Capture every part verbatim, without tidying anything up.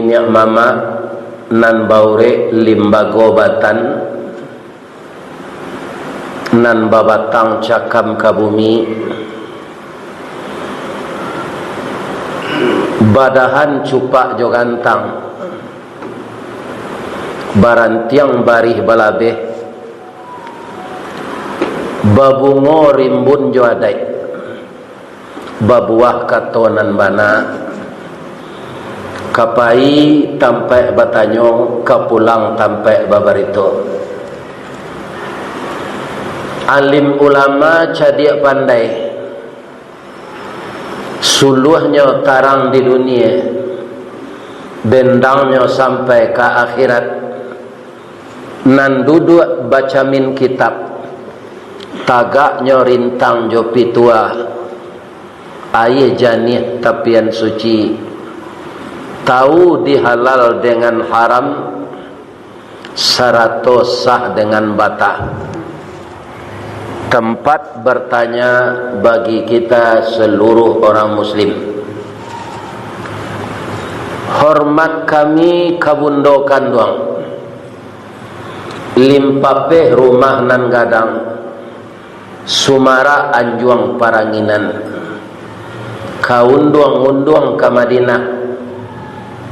Niniak mamak nan baurek limbago batan, nan babatang cakam ka bumi, badahan cupak jo gantang, barantiang barih balabeh, babungo rimbun jo adaik, babuwah kato nan bana, ka pai tampaik batanyo, ka pulang tampaik babarito. Alim ulama cadiak pandai, suluahnyo tarang di dunia, bendangnyo sampai ka akhirat. Nan duduak bacamin kitab, tagaknyo rintang jo pituah, aia janiah tapian suci, tawu di halal dengan haram, sarato sah dengan batah. Tempat bertanya bagi kita seluruh orang muslim. Hormat kami ka bundo kanduang, limpapeh rumah nan gadang, sumarak anjuang paranginan, ka unduang-unduang ka Madinah,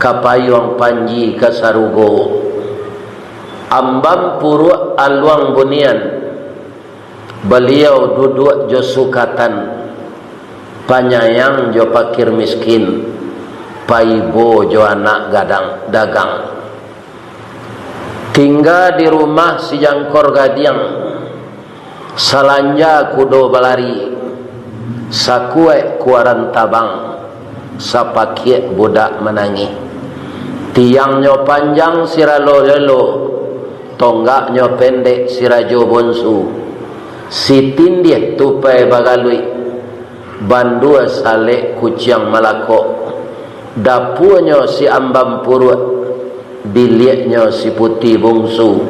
ka payuang panji ka sarugo. Ambam puruak aluang bunian, baliau duduak jo sukatan, panyayang jo pakir miskin, paibo jo anak gadang dagang. Tingga di rumah sijangkor gadiang, salanja kudo balari, sakuaik kuaran tabang, sapakiak budak manangih. Tiangnyo panjang siralo lelo, tonggaknyo pendek sirajo bonsu, sitindiah tupai bagaluik, bandua salek kuciang malakok, dapuanyo si ambam puruak, biliaknyo si puti bungsu,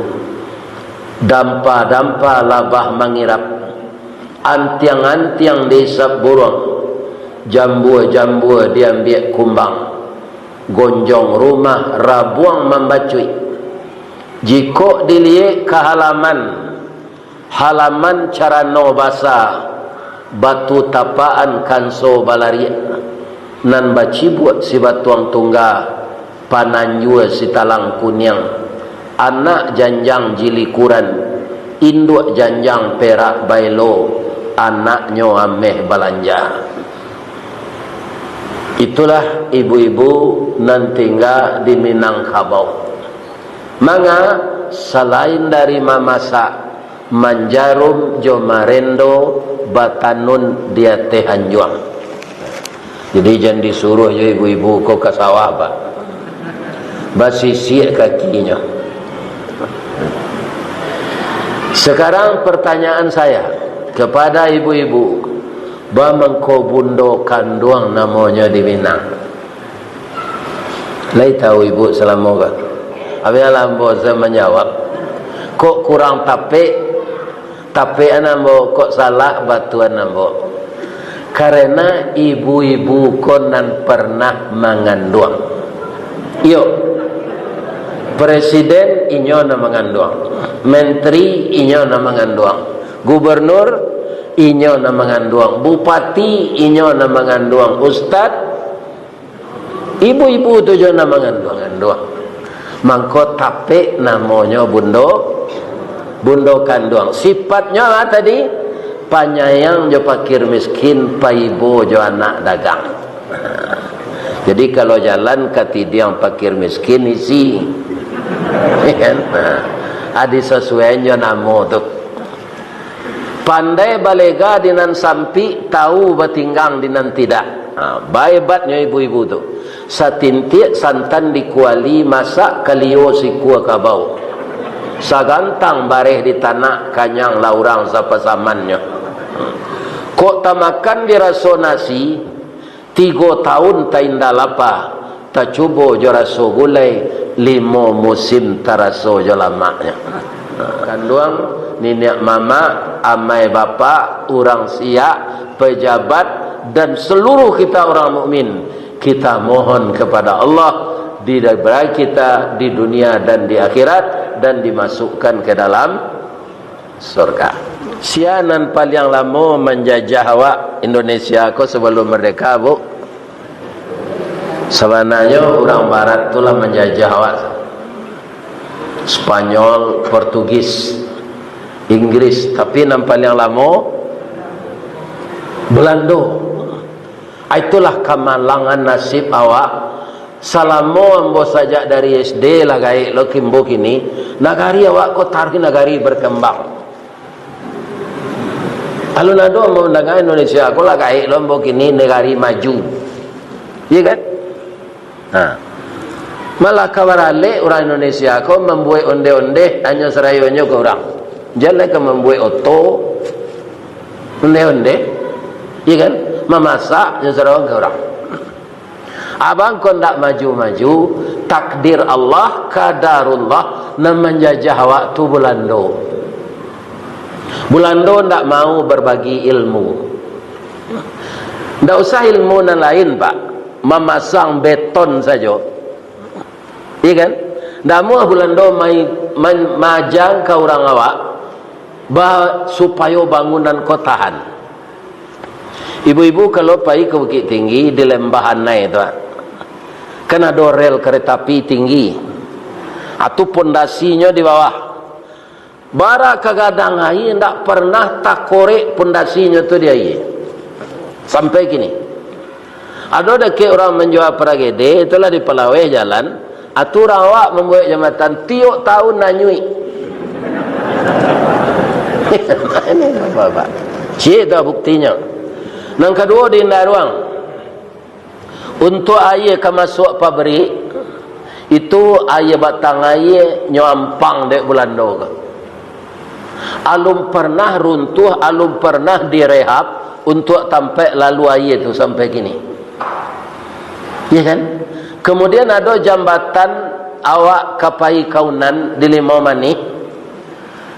dampa-dampa labah mangirap, antiang-antiang diisap buruang, jambua-jambua diambiak kumbang, gonjong rumah rabuang mambacuik. Jikok diliek ka halaman, halaman carano basa, batu tapakan kanso balariak, nan bacibuak si batuang tungga, pananjua si talang kuniang, anak janjang jilikuran, induak janjang perak baelo, anaknyo ameh balanja. Itulah ibu-ibu nan tingga di Minangkabau. Manga, salain dari mamasak, manjarum jo marendo batanun di ateh anjuang. Jadi, jan disuruah jo ibu-ibu ko ka sawah, Pak. Basisiak kakinyo. Sekarang pertanyaan saya kepada ibu-ibu, ba mangko bundo kanduang namonyo di Minang? Lai tahu ibu salamo ko? Abih lah ambo sa manjawab. Kok kurang tapek, tapekan ambo, kok salah, batuan ambo. Karena ibu-ibu ko nan pernah manganduang. Iyo. Presiden inyo nan manganduang. Menteri inyo nan manganduang. Gubernur inyo nan manganduang. Bupati inyo nan manganduang. Ustad, ibu-ibu tu jo nan manganduang-anduang. Mangko tapek namonyo bundo, bundo kanduang. Sifatnyo lah tadi, panyayang jo pakir miskin, paibo jo anak dagang. Jadi, kalau jalan katidiang pakir miskin, isi. Kan? Nah, adi sasuaian jo namo tu. Pandai balega di nan sampik, tahu batinggang di nan tidak. Ha, bahebatnyo ibu-ibu tu. Satintiak santan di kuali, masak kalio sikua kabau. Sagantang bareh di tanak, kanyang lah urang sapasamannyo. Kok tamakan diraso nasi, tigo taun tainda lapa, tacubo jo raso gulai, limo musim taraso jo lamaknyo. Kanduang, niniak mamak, amai bapak, urang siak, pejabat, dan seluruh kita orang mukmin, kita mohon kepada Allah, Didabai kita di dunia dan di akhirat, dan dimasukkan ke dalam surga. Sia nan paliang lamo manjajah awak Indonesia ko sabalum mardeka, Bu? Sabananyo urang barat tu lah manjajah awak. Spanyol, Portugis, Inggris, tapi nan paliang lamo Belando. Itulah kamalangan nasib awak. Salamo ambo sajak dari S D lah gaek lo kimbo kini, nagari awak ko taruih nagari berkembang. Alun ado ambo mandanga Indonesia ko lah gaek lo ambo kini nagari maju. Iya kan? Ha. Malah ka baralek urang Indonesia ko mambuek onde-onde hanyo sarayo nyo ka urang. Jan lai ka mambuek oto, onde-onde, iya kan? Mamasak nyo sarayo ka urang. Abang ko ndak maju-maju, takdir Allah, kadarullah, nan manjajah awak tu Bulando. Bulando ndak mau berbagi ilmu. Ndak usah ilmu nan lain, Pak. Mamasang beton sajo. Iya kan? Ndak amuah Bulando mai, man-, majang ka urang awak, ba-, supayo bangunan ko tahan. Ibu-ibu kalau pai ka Bukittinggi, di Lembah Anai tu, ah, kan ado rel kereta api tinggi. Atu pondasinyo di bawah. Bara ka gadang aia, ndak pernah takorek pondasinyo tu di aia. Sampai kini. Ado dakek urang manjua paragede, itulah di palaweh jalan, atu urang awak mambuek jambatan, tiok taun anyuik. Ini apa, Pak? Cik tu buktinyo. Nan kaduo di Indaruang. Untuak aia ka masuak pabrik, itu aia batang aia nyo ampang dek Bulando ko. Alun pernah runtuh, alun pernah direhab untuak tampek lalu aia tu sampai kini. Iya kan? Kemudian ado jambatan awak ka pai ka Unan di Limau Manih.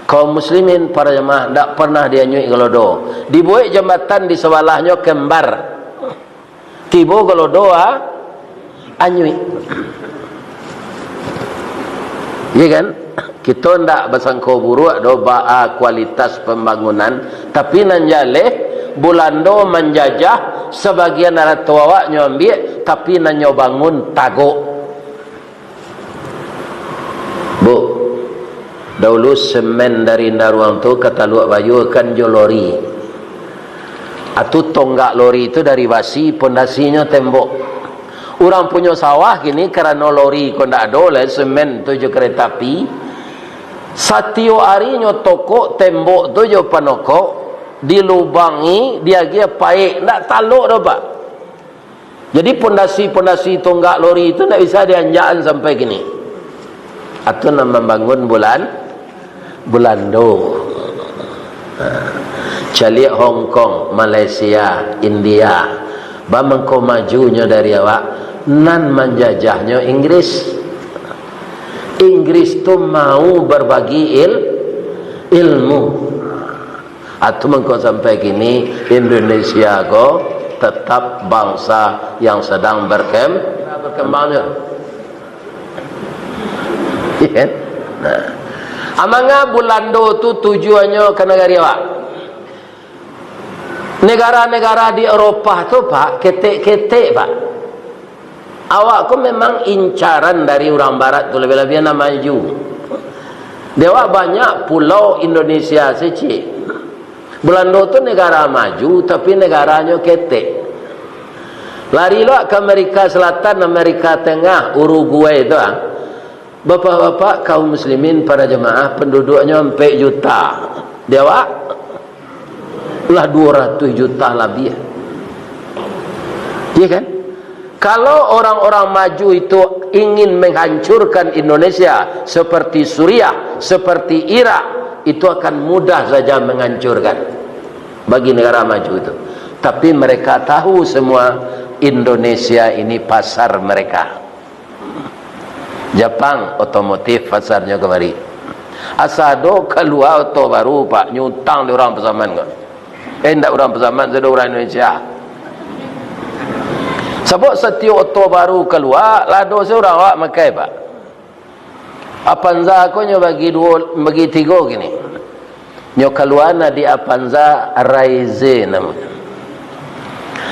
Kaum muslimin, para jamaah, ndak pernah dianyuik galodo. Dibuek jambatan di sabalahnyo kembar. Tibo galodo, ah, anyuik. Iya kan? Kito ndak basangko buruak doh baa kualitas pambangunan, tapi nan jaleh, Bulando manjajah, sabagian arato awak nyo ambiak, tapi nan nyo bangun tagok. Bu, daulu semen dari Indaruang tu ka Taluak Bayu kan jo lori. Atu tonggak lori tu dari basi, pondasinyo tembok. Urang punyo sawah kini karano lori ko ndak ado lai, semen tu jo kereta api. Satiok ari nyo tokok tembok tu jo panokok, dilubangi, diagiah paek, ndak talok doh, Pak. Jadi, pondasi-pondasi tonggak lori tu ndak bisa dianjakan sampai kini. Atu nan mambangun Bulan-, Bulando. Ha. Caliak Hong Kong, Malaysia, India. Bamangko majunyo dari awak, nan manjajahnyo Inggris. Inggris tu mau berbagi il-, ilmu. Atu mangko sampai kini Indonesia ko tetap bangsa yang sedang berkem-, berkembang jo. Iya kan? Nah. Amanga Bulando tu tujuannyo ka nagari awak. Negara-negara di Eropah tu, Pak, ketek-ketek, Pak. Awak ko memang incaran dari urang barat tu, labiah-labiah nan maju. Di awak banyak pulau Indonesia secik. Bulando tu negara maju, tapi negaranyo ketek. Lari lo ka Amerika Selatan, Amerika Tengah, Uruguay tu, ah. Bapak-bapak, kaum muslimin, para jemaah, penduduknyo ampek juta. Di awak? Lah duo ratuih juta labiah. Iya kan? Kalau orang-orang maju itu ingin menghancurkan Indonesia seperti Suriah, seperti Irak, itu akan mudah saja menghancurkan bagi negara maju itu. Tapi mereka tahu semua Indonesia ini pasar mereka. Japang otomotif pasarnyo kamari. Asa ado kalua oto baru, Pak, nyutang di urang Pasaman ko. Eh, indak urang Pasaman, sudah urang Indonesia. Sabab satiok oto baru kalua, lah ado se urang awak makai, Pak. Avanza ko nyo bagi duo, bagi tigo kini. Nyo kalua nan di Avanza Raize namonyo.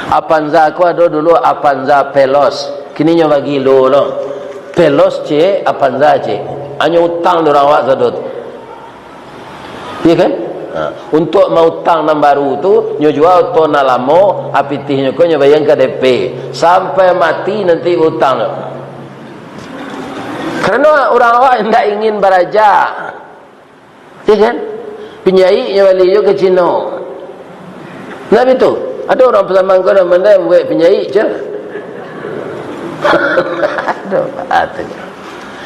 Avanza ko ado dulu Avanza Veloz. Kini nyo bagi lo lo. Veloz ciek, Avanza ciek. Hanyo utang di urang awak sado tu. Iya kan? Ha. Untuak mautang nan baru tu, nyo jua oto nan lamo, a pitihnyo ko nyo bayia ka D P. Sampai mati nanti utang tu. Karano urang awak indak ingin baraja. Iya kan? Pinjaik nyo bali jo ka Cino. Nah, itu. Ado urang Pasaman ko nan pandai buek pinjaik, ceh. Aduh, atuh.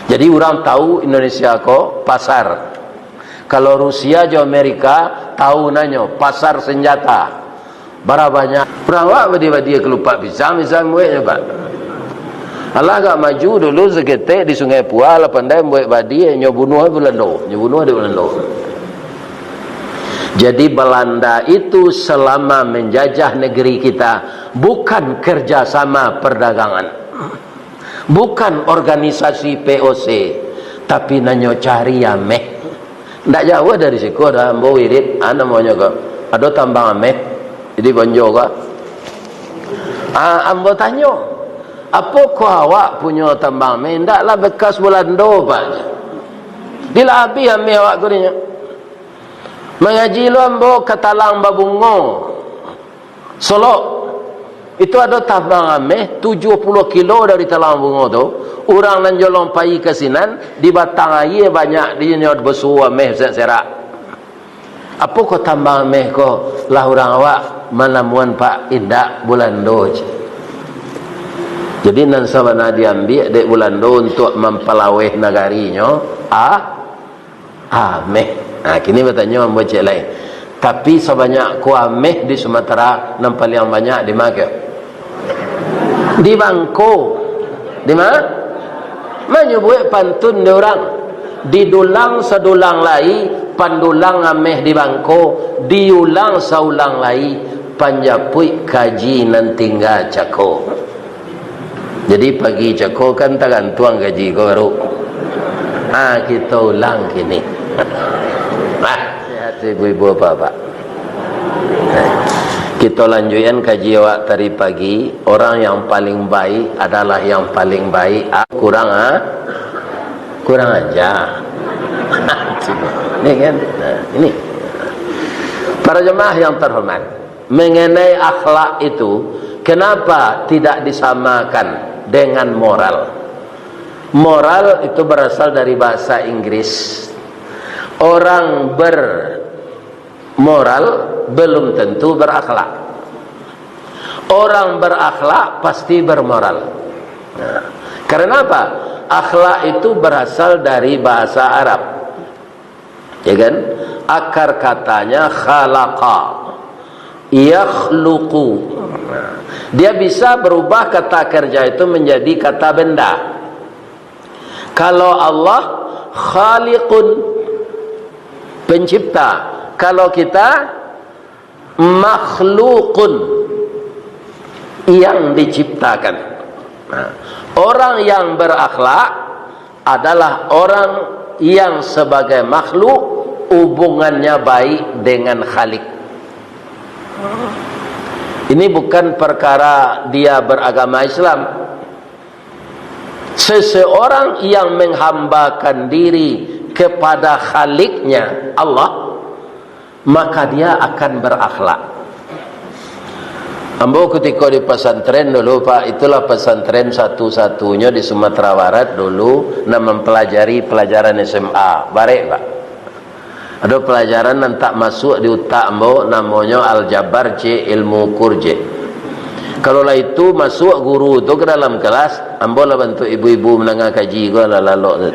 Jadi, urang tahu Indonesia ko pasar. Kalau Rusia jo Amerika, tahu nanyo pasar senjata. Bara banyak. Urang awak badia-badia kalupak pisang, pisang bueknyo, Pak. Alah agak maju dulu saketek di Sungai Pua, lah pandai buek badia, nyo bunuah Belando, nyo bunuah di Belando. Jadi, Belanda itu selama menjajah negeri kita, bukan kerjasama perdagangan, bukan organisasi P O C, tapi nanyo cari ameh. Ndak jauah dari siko ado ambo wirid, ah, namonyo ko. Ado tambang ameh di Bonjo ko. Ah, ambo tanyo, "Apokoh awak punyo tambang ameh?" "Ndaklah, bekas Bulando, Pak." "Dilah abih ameh awak ko," dinyo. "Mangaji lo ambo ka Talang Babungo, Solok. Itu ado tambang ameh tujuah puluah kilo dari Talang Bungo tu. Urang nan jolong pai ka sinan, di batang aia banyak dinyo basuo ameh serak-serak." "Apokoh tambang ameh ko?" "Lah urang awak manamuan, Pak, indak, Bulando," ceh. Jadi, nan sabana diambiak dek Bulando untuak mampalaweh nagarinyo, ah, ameh. Ha, kini batanyo ambo ciek lai. Tapi sabanyak ko ameh di Sumatera, nan paliang banyak di ma kah? Di Bangko. Di ma? Manyabuik pantun di urang. Didulang sadulang lai, pandulang ameh di Bangko, diulang saulang lai, panjapuik kaji nan tingga cako. Jadi, pagi cako kan tagantuang gaji ko baru. Ha, kito ulang kini. Ha, sehat ibu-ibu, bapak-bapak. Kito lanjuikan kaji awak tadi pagi. Orang yang paling baik adalah yang paling baik. Ah, kurang, ah? Kurang aja. Ini kan? Nah, ini. Para jemaah yang terhormat, mengenai akhlak itu, kenapa tidak disamakan dengan moral? Moral itu berasal dari bahasa Inggris. Orang bermoral belum tentu berakhlak. Orang berakhlak pasti bermoral. Nah, karena apa? Akhlak itu berasal dari bahasa Arab. Ya kan? Akar katanya khalaqa, yakhluqu. Nah, dia bisa berubah kata kerja itu menjadi kata benda. Kalau Allah, khaliqun, pencipta. Kalau kita, makhlukun, yang diciptakan. Nah, orang yang berakhlak adalah orang yang sebagai makhluk hubungannya baik dengan Khalik. Ini bukan perkara dia beragama Islam. Seseorang yang menghambakan diri kepada Khaliknya, Allah, maka dia akan berakhlak. Ambo kutiko di pasantren dulu, Pak, itulah pasantren satu-satunyo di Sumatera Barat dulu nan mampalajari palajaran S M A. Barek, Pak. Ado palajaran nan tak masuak di utak ambo, namonyo aljabar, cek, ilmu ukur, cek. Kalau lah itu masuak guru tu ka dalam kelas, ambo lah bantuak ibu-ibu mandanga kaji ko lah lalok tu.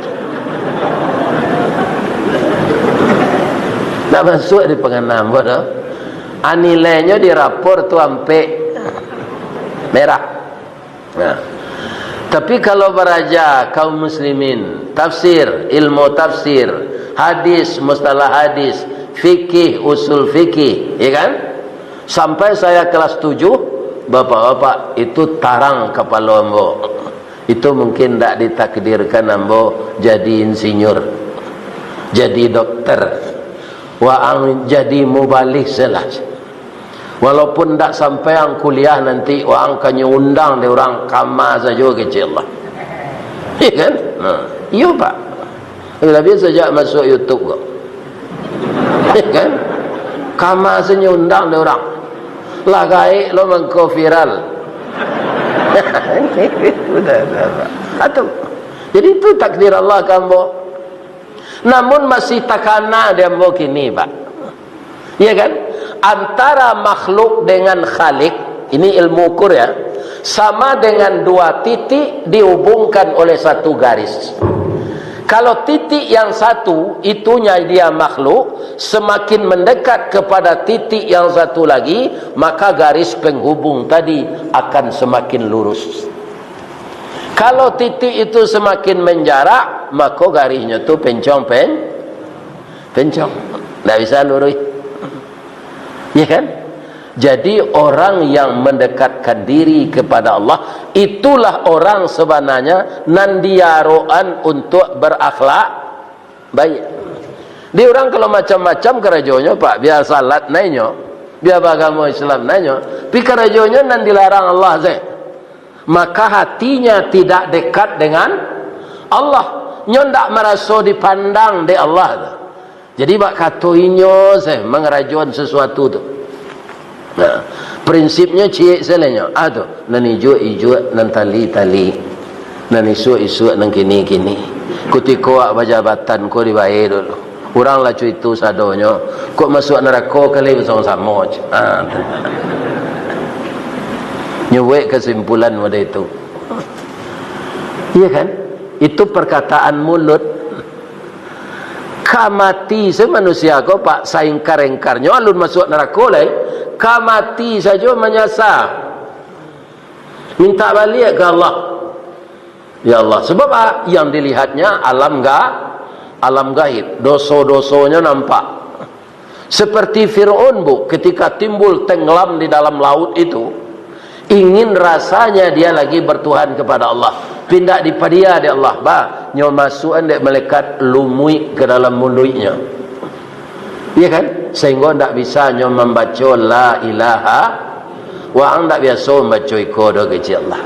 Tak masuak di pangana ambo tu. Ah, nilainyo di rapor tu ampek, merah. Nah, tapi kalau baraja kaum muslimin, tafsir, ilmu tafsir, hadis, mustalah hadis, fikih, usul fikih, ya kan? Sampai saya kelas tujuh, Bapak-bapak, itu tarang kapalo ambo. Itu mungkin ndak ditakdirkan ambo jadi insinyur, jadi dokter. Waang jadi mubalig sajolah. Walaupun ndak sampai ang kuliah nanti, waang ka nyo undang dek urang kama sajo kecek Allah. Iya kan? Nah, iyo, Pak. Labiah sajak masuk YouTube ko. Kan? Kama se nyo undang dek urang. Lah gaek lo mangko viral. Udah, udah, udah. Atu. Jadi itu takdir Allah ka ambo. Namun masih takana di ambo kini, Pak. Iya kan? Antara makhluk dengan Khalik, ini ilmu ukur ya, sama dengan dua titik dihubungkan oleh satu garis. Kalau titik yang satu, itunya dia makhluk, semakin mendekat kepada titik yang satu lagi, maka garis penghubung tadi akan semakin lurus. Kalau titik itu semakin menjarak, maka garisnya tu pencong pen-, pencong. Ndak bisa lurus. Ya kan? Jadi, orang yang mendekatkan diri kepada Allah, itulah orang sebenarnya nan diarokan untuk berakhlak baik. Di urang kalau macam-macam karajonyo, Pak, bia salat nainyo, bia bagamo Islam nainyo, tapi karajonyo nan dilarang Allah se. Maka hatinya tidak dekat dengan Allah. Nyo ndak maraso dipandang dek Allah tu. Jadi, bak kato inyo se mangarajoan sasuatu tu. Nah, prinsipnyo ciek sajo nyo. Ah tu, nan ijuak-ijuak, nan tali-tali, nan isuak-isuak, nan kini-kini. Kutiko awak bajabatan ko dibayar dulu. Urang lah cuitu sadonyo, kok masuak narako kali basamo-samo. Ah, tu. Nyo buek kasimpulan model itu. Iya kan? Itu perkataan mulut. Ka mati se manusia ko, Pak, saingkar-ingkarnyo alun masuak narako lai. Ka mati sajo manyasa. Minta baliak ka Allah. Ya Allah, sebab a-, yang dilihatnya alam ga-, alam gaib, doso-dosonyo nampak. Seperti Fir'aun, Bu, ketika timbul tenggelam di dalam laut itu, ingin rasanya dia lagi bertuhan kepada Allah. Pindah dipadia dek Allah, bah, nyo masuakan dek malaikat lumuik ke dalam muluiknyo. Iya kan? Sehingga ndak bisa nyo mambaco la ilaha, waang ndak biaso mambaco iko doh, kecek Allah.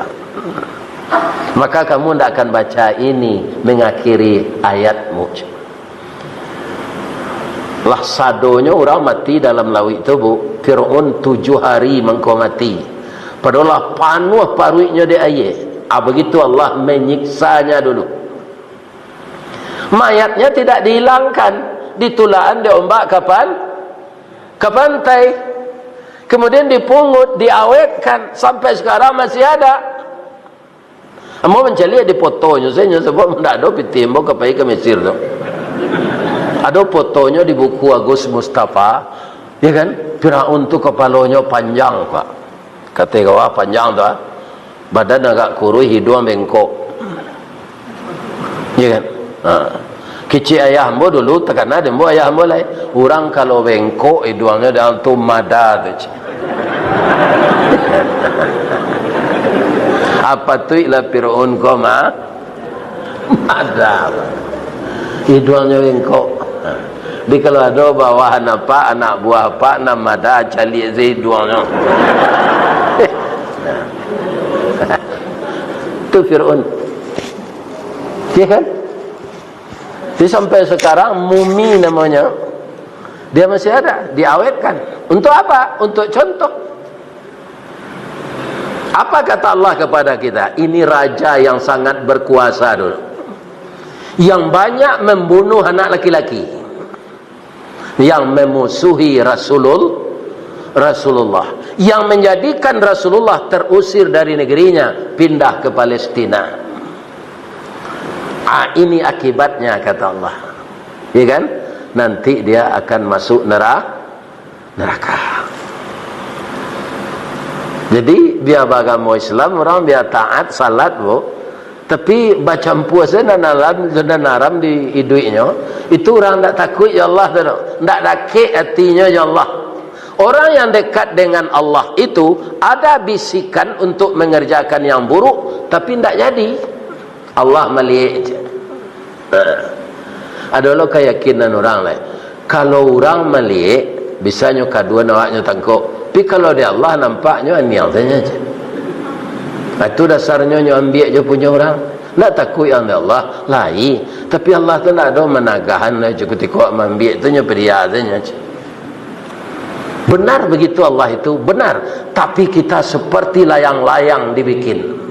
Maka kamu ndak akan baca ini mengakhiri ayatmu. Lah sadonyo urang mati dalam lauik tu, Bu. Fir'aun tujuh hari mangko mati. Padahal lah panuah paruiknyo dek aia. Ah, begitu Allah menyiksanya dulu. Mayatnya tidak dihilangkan, ditulakan dek ombak ka pan-, ka pantai. Kemudian dipungut, diawetkan, sampai sekarang masih ada. Ambo mancaliak di fotonyo, sajo, sabab ndak ado pitih ambo ka pai ka Mesir tu. Ado fotonyo di buku Agus Mustafa, ya kan? Firaun tu kapalonyo panjang, Pak. Kato kau, ah, panjang tu, ah. Badan agak kuruih, hiduang bengkok. Ya kan? Ha. Kecek ayah ambo dulu, takana dek ambo ayah ambo lai. Urang kalau bengkok hiduangnyo, dalam tu mada tu, cek. Apa tu ilah Firaun ko ma-, mada. Hiduangnyo bengkok. Ha. Jadi kalau ado bawahan apak, anak buah apak, nan mada, caliak se hiduangnyo. Tu Firaun. Ya kan? Jadi sampai sekarang mumi namanya, dia masih ada, diawetkan. Untuk apa? Untuk contoh. Apa kata Allah kepada kita? Ini raja yang sangat berkuasa dulu. Yang banyak membunuh anak laki-laki. Yang memusuhi Rasulul-, Rasulullah. Yang menjadikan Rasulullah terusir dari negerinya, pindah ke Palestina. Ah, ini akibatnya, kata Allah. Ya kan? Nanti dia akan masuk nera-, neraka. Jadi, bia bagamo Islam, urang bia taat, salat, Bu. Tapi, bacampua sajo nan haram, nan haram di iduiknyo, itu urang ndak takuik jo Allah tu, ndak dakek atinyo jo Allah. Orang yang dekat dengan Allah itu ada bisikan untuk mengerjakan yang buruk, tapi ndak jadi. Allah maliek je. Nah, ado lo kayakinan urang lai. Kalau urang maliek, bisanyo kaduan awaknyo tangkok. Tapi kalau di Allah nampaknyo aniang saja je. Nah, itu dasarnyo nyo ambiak je punyo urang. Ndak takuik yang di Allah, lai. Tapi Allah tu ndak ado managahan lah, cukup tiko maambiak tu nyo pedia saja je. Benar begitu Allah itu, benar. Tapi kita seperti layang-layang dibikin.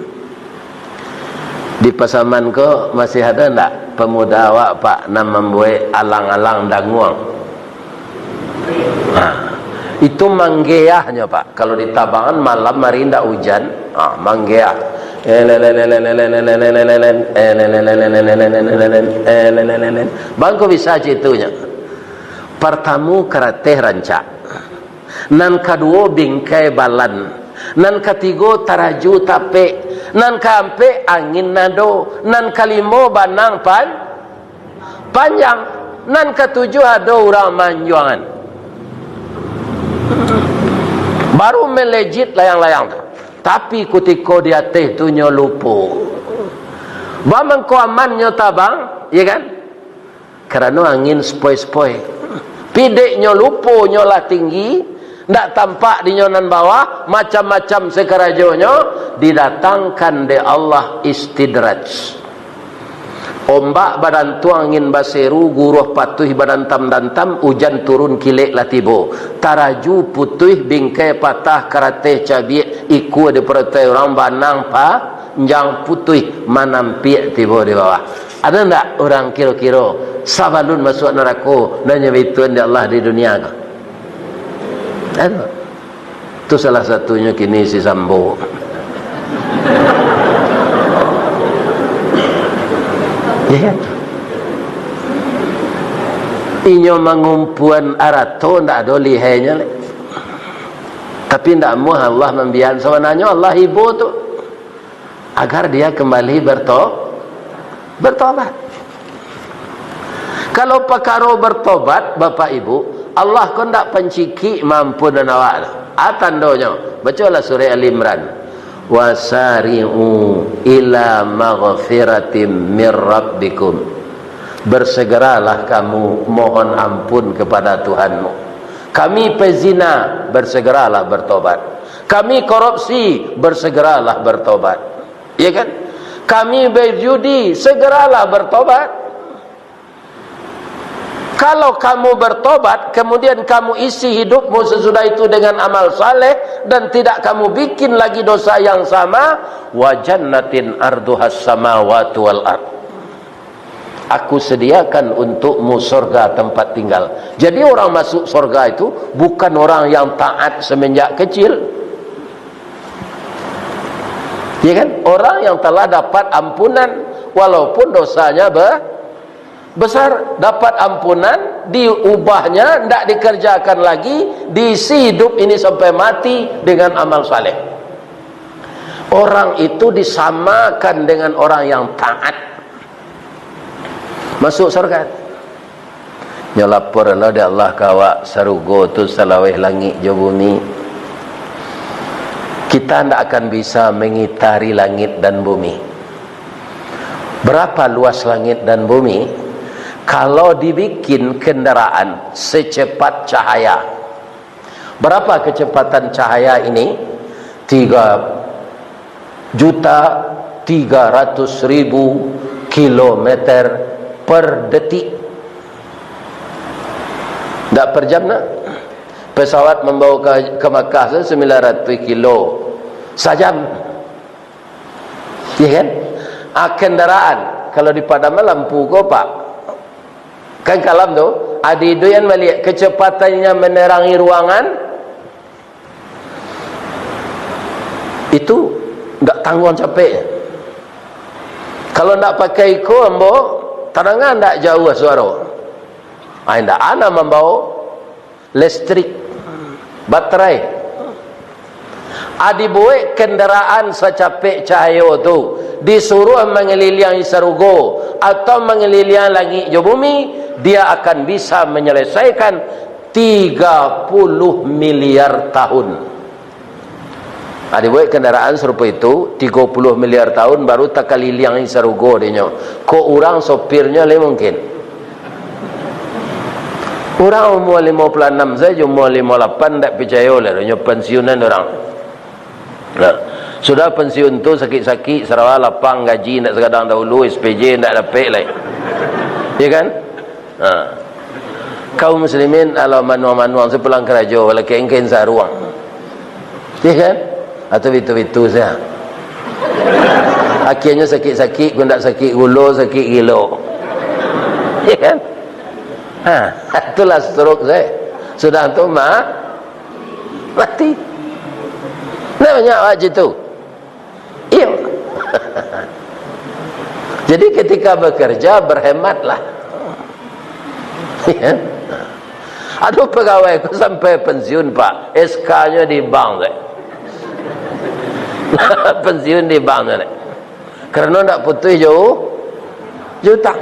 Di Pasaman ko masih ada ndak pemuda awak, Pak, nan mambuek alang-alang danguang? Nah, itu manggeahnyo, Pak. Kalau di tabangan malam hari ndak ujan, ah, manggeah. Bangko bisa citunyo. Partamo karateh rancak. Nan kaduo bingkai balan. Nan katigo taraju tapek. Nan kaampek angin nado. Nan kalimo banang pan-, panjang. Nan katujuah ado urang manjuangan. Baru melejit layang-layang tu. Tapi kutiko di ateh tu nyo lupo. Bamangko amannyo tabang, ya kan? Karano angin sepoi-sepoi. Pideknyo lupo nyo lah tinggi, ndak tampak dinyo nan bawah, macam-macam sekarajonyo, didatangkan dek Allah istidraj. Ombak badantuang, angin baseru, guruah patuih badantam-dantam, ujan turun kilek lah tibo. Taraju putuih, bingkai patah, karateh cabiak, ikua diparatai urang, banang panjang putuih, manampiak tibo di bawah. Ada ndak urang kiro-kiro sabalun masuak narako nan nyo bituan dek Allah di dunia ko? Ado. Tu salah satunyo kini si Sambo. Ya kan? Inyo mangumpuan arato ndak ado lihainyo lai. Tapi ndak amuah Allah mambian. Sabananyo Allah ibo tu agar dia kembali berto-, bertobat. Kalau pakaro bertobat, Bapak Ibu, Allah ko ndak pancikik maampunan awak tu. A tandonyo, bacolah surah Ali Imran. "Wasari'u ila maghfiratim mir rabbikum." Bersegeralah kamu mohon ampun kepada Tuhanmu. Kami pezina, bersegeralah bertobat. Kami korupsi, bersegeralah bertobat. Ya kan? Kami berjudi, segeralah bertobat. Kalau kamu bertobat, kemudian kamu isi hidupmu sesudah itu dengan amal saleh dan tidak kamu bikin lagi dosa yang sama, wa jannatin arduhas samawati wal ard. Aku sediakan untukmu sorga tempat tinggal. Jadi, orang masuk sorga itu bukan orang yang taat semenjak kecil. Ya kan? Orang yang telah dapat ampunan, walaupun dosanya be-, besar, dapat ampunan, diubahnya, ndak dikerjakan lagi, diisi hidup ini sampai mati dengan amal saleh. Orang itu disamakan dengan orang yang taat. Masuk sorga. Nyo lapor lo dek Allah ka awak, sarugo tu salaweh langik jo bumi. Kita ndak akan bisa mengitari langit dan bumi. Berapa luas langit dan bumi? Kalau dibikin kendaraan secepat cahaya, berapa kecepatan cahaya ini? Tiga juta tiga ratus ribu kilometer per detik. Ndak per jam, nak? Pesawat mambawa ka, ka Makkah tu sembilan ratus kilo sajam. Ya kan? Ah, kendaraan, kalau dipadaman lampu ko, Pak. Kan kalam tu, adi duyan maliek, kecepatannya menerangi ruangan, itu ndak tangguang capeknya. Kalau ndak pakai iko, ambo, tadanga ndak jauah suaro. Ai, ndak ana mambawa listrik, baterai. Adi buek kendaraan sacapek cahayo tu, disuruah mangaliliangi sarugo atau mangaliliangi langik jo bumi, dia akan bisa menyelesaikan Tiga puluh miliar tahun. Nah, dibuek kandaraan sarupo itu, tigo puluh miliar tahun baru takaliliangi sarugo dinyo. Kok urang sopirnyo lai mungkin? Urang umua limo puluah anam sajo, umua limo lapan ndak picayo lai, dinyo pensiunan urang. Nah, sudah pensiun tu sakik-sakik, sarawa lapang, gaji ndak sagadang dahulu, S P J ndak dapek lai. Ya kan? Nah. Kaum muslimin, alah manuang-manuang, sapulang karajo, balakek engken saruang. Ya kan? Atau bitu-bitu saja. Akhirnyo sakik-sakik, kok ndak sakik gulo, sakik gilo. Ya kan? Ha, itulah stroke saja. Sudah tu ma-, mati. Nah, banyak awak jitu. Iyo. Jadi, ketika bekerja, berhematlah. Ya. Ado pegawai ko sampai pensiun, Pak. S K-nyo di bank, dek. Pensiun di bank, dek. Karena ndak putuih jo, jo utang.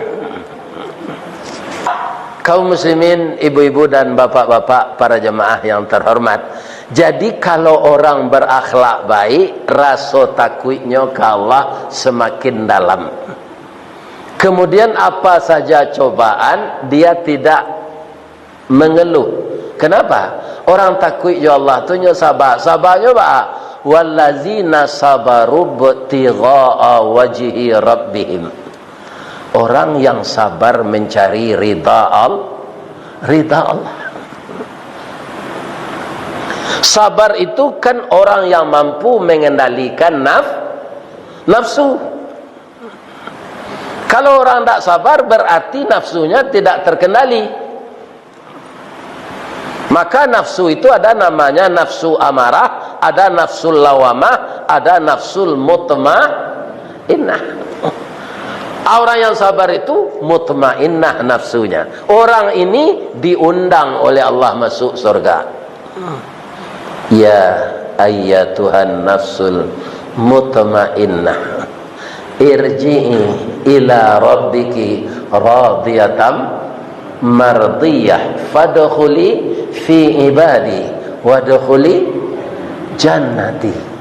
Kaum muslimin, ibu-ibu dan bapak-bapak, para jemaah yang terhormat. Jadi, kalau orang berakhlak baik, raso takuiknyo ka Allah semakin dalam. Kemudian, apa saja cobaan, dia tidak mengeluh. Kenapa? Orang takuik jo Allah tu nyo saba. Sabanyo baa? "Wallazina sabaru ibtigha'a wajhi rabbihim." Orang yang sabar mencari ridha Al-, ridha Allah. Sabar itu kan orang yang mampu mengendalikan naf-, nafsu. Kalau orang ndak sabar, berarti nafsunya tidak terkendali. Maka nafsu itu ada namanya nafsu amarah, ada nafsul lawamah, ada nafsul mutmainnah. Orang yang sabar itu mutmainnah nafsunya. Orang ini diundang oleh Allah masuk surga. Ya ayyatuhan nafsul mutmainnah, irji'i ila rabbiki radiyatan mardiyah, fadkhuli fi ibadi, wadkhuli jannati.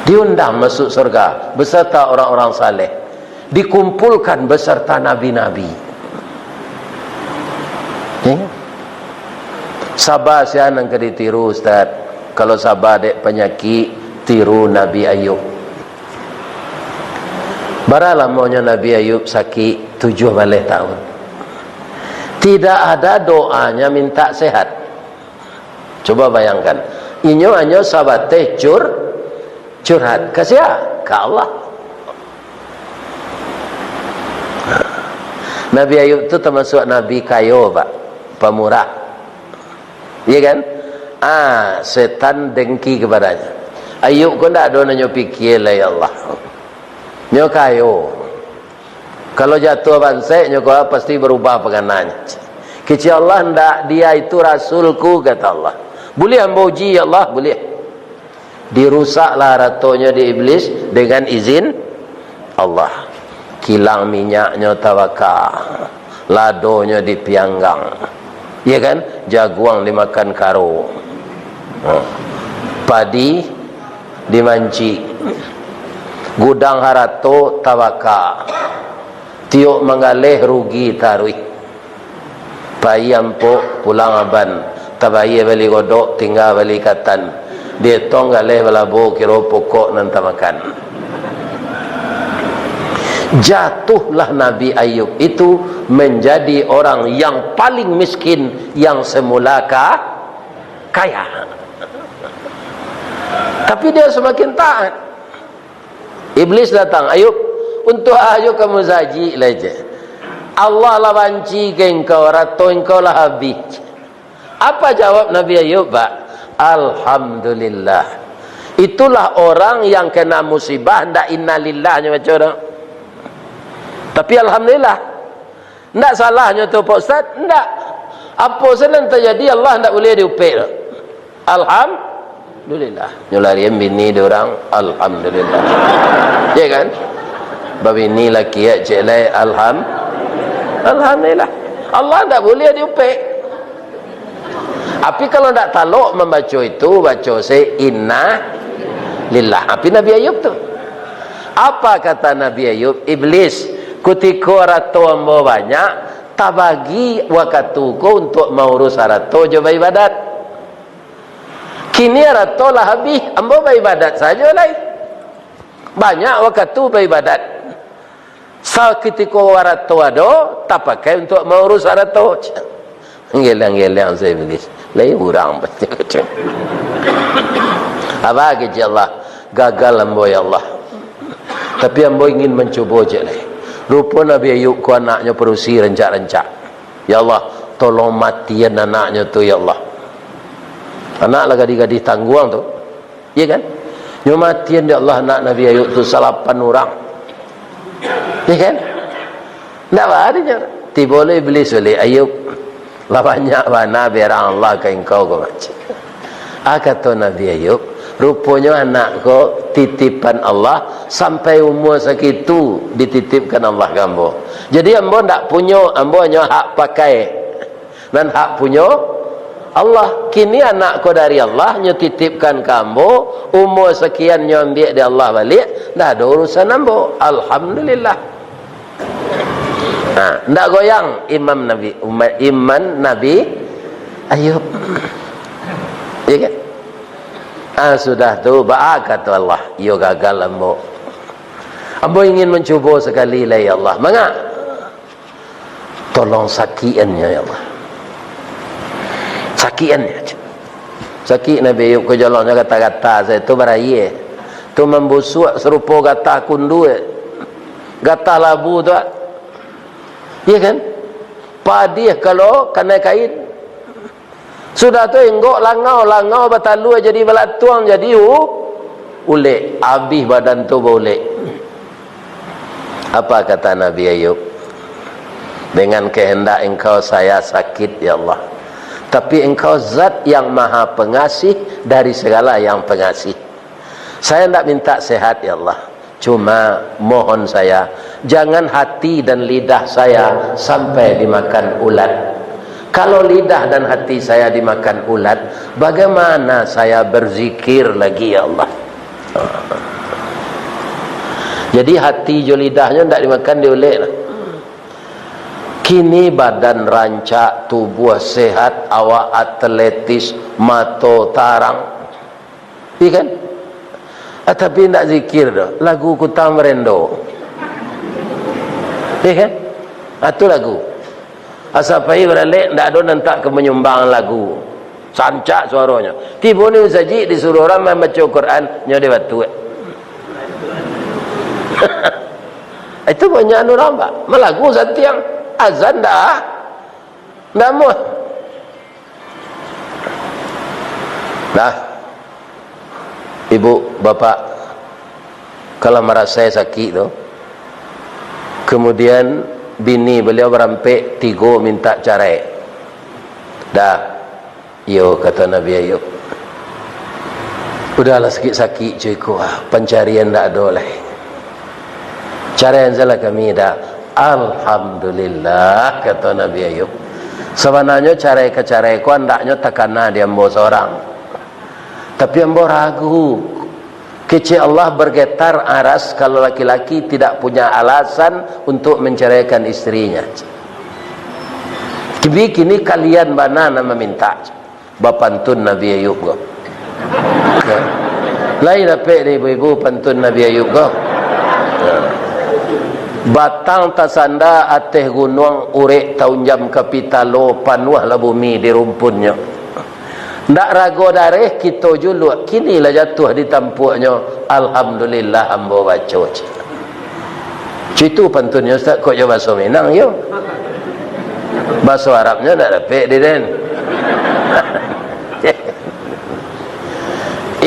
Diundang masuk surga beserta orang-orang saleh. Dikumpulkan beserta nabi-nabi. Ya. Saba sia nan ka ditiru, Ustaz. Kalau saba dek panyakik, tiru Nabi Ayub. Bara lamonyo Nabi Ayub sakik? Tujuah baleh tahun. Tidak ada doanya minta sehat. Coba bayangkan, inyo hanyo sabateh cur-, curhat. Ka sia? Ka Allah. Nabi Ayub tu tamasuak nabi kayo, Pak, pamurah. Iya kan? Ah, setan dengki kepadanya. Ayub ko ndak ado nan nyo pikia lai, ya Allah. Nyo kayo. Kalau jatuah bansaik, nyo ko pasti berubah pangananyo. Kecek Allah, "Ndak, dia itu rasulku," kata Allah. "Buliah ambo uji, ya Allah?" "Buliah." Dirusaklah aratonyo di Iblis dengan izin Allah. Kilang minyaknyo tabaka, ladonyo dipianggang. Iya kan? Jaguang dimakan karo. Ha. Padi dimancik. Gudang harato tabaka. Tiok manggaleh rugi taruih. Pai ampok, pulang aban. Tabayia bali godok, tingga bali katan. Dietong galeh balabo, kiro pokok nan tamakan. Jatuhlah Nabi Ayub itu menjadi orang yang paling miskin yang semula ka-, kaya. Tapi dia semakin taat. Iblis datang, "Ayub, untuak ajo ka musajik lai je? Allah lah banci ka engkau, arato engkau lah habih." Apa jawab Nabi Ayub, Pak? "Alhamdulillah." Itulah orang yang kena musibah, ndak innalillah nyo baco doh. Tapi alhamdulillah. Ndak salahnyo tu, Pak Ustaz? Ndak. Apo se nan tajadi, Allah ndak buliah diupek tu. Alhamdulillah. Nyo larian bini di urang, alhamdulillah. Ya kan? Babini laki, ya, cek lai, alham-, alhamdulillah. Allah ndak buliah diupek. Tapi kalau ndak talok mambaco itu, baco se inna lillah. Tapi Nabi Ayub tu. Apa kata Nabi Ayub? "Iblis, kutiko arato ambo banyak, tabagi wakatu ko untuak maurus arato jo baibadat. Kini arato lah habih, ambo baibadat sajo lai. Banyak wakatu baibadat. Sakutiko arato ado, tapakai untuak maurus arato." Geleng-geleng se Iblis. Lai urang. Apa kecek Allah? "Gagal ambo, ya Allah. Tapi ambo ingin mancubo cek lai. Rupo Nabi Ayub ko anaknyo padusi rancak-rancak. Ya Allah, tolong matian anaknyo tu, ya Allah." Anak lah gadih-gadih tangguang tu. Iya kan? Nyo matian dek Allah anak Nabi Ayub tu salapan urang. Iya kan? Ndak baa dinyo. Tibo lo Iblis baliak, "Ayub, lah banyak bana berang Allah ka engkau ko macam." Ah, kato Nabi Ayub, "Ruponyo anak ko titipan Allah, sampai umua sakitu dititipkan Allah ka ambo. Jadi ambo ndak punyo, ambo hanyo hak pakai." Nan hak punyo Allah. Kini anak ko dari Allah, nyo titipkan ka ambo, umua sakian nyo ambiak dek Allah baliak, ndak ado urusan ambo. Alhamdulillah. Nah, ndak goyang imam Nabi, umat, iman Nabi Ayub. Ya kan? Ah, sudah tu, baa kato Allah, "Iyo gagal ambo. Ambo ingin mancubo sakali lai, ya Allah." Manga? Tolong sakian nyo, ya Allah. Sakian nyo. Sakik Nabi Ayub ko, jolongnyo gata-gata sajo, tu baraia. Tu mambusuak sarupo gatah kundua. Gatah labu tu, ah. Iya kan? Padih kalau kanai kain. Sudah tu, inggok langau, langau batalua jadi balatuang, jadi u-, ulek. Abih badan tu baulek. Apa kata Nabi Ayub? "Dengan kehendak Engkau, saya sakit, ya Allah. Tapi Engkau Zat yang Maha Pengasih dari segala yang pengasih. Saya ndak minta sehat, ya Allah. Cuma mohon saya, jangan hati dan lidah saya sampai dimakan ulat. Kalau lidah dan hati saya dimakan ulat, bagaimana saya berzikir lagi, ya Allah?" Jadi, hati jo lidahnyo ndak dimakan dek ulek lah. Kini badan rancak, tubuah sehat, awak atletis, mato tarang. Iya kan? Ah, tapi ndak zikir doh. Lagu Kutang Barendo. Iya kan? Ah, tu lagu. Asa pai baralek, ndak ado nan tak ka manyumbang lagu. Sancak suaronyo. Tibo ni musajik disuruah urang mambaco Quran, nyo dibatuak. Itu banyak anu urang, Pak. Malagu santiang. Azan dah. Ndak amuah. Nah, ibu, bapak, kalau marasai sakik tu, kemudian bini baliau barampek tigo mintak carai. Dah, iyo, kato Nabi Ayub. Udahlah sakik-sakik cuy ko, ah, pancarian ndak ado lai. Carai sajolah kami dah. Alhamdulillah, kato Nabi Ayub. Sabananyo carai ka carai ko andaknyo takana di ambo sorang. Tapi ambo ragu. Kecek Allah bergetar aras kalau laki-laki tidak punya alasan untuk menceraikan istrinya. Tapi kini kalian bana nan maminta. Bapantun Nabi Ayub ko. Lain dapek dek ibu-ibu pantun Nabi Ayub ko. Batang tasanda ateh gunuang, urek taunjam ka pitalo, panuahlah bumi di rumpunnyo. Ndak rago dareh kito juluak, kini lah jatuah di tampuaknyo, alhamdulillah ambo baco. Cuitu pantunnyo, Ustaz, kok jo baso Minang, yo? Baso Arabnyo ndak dapek di den.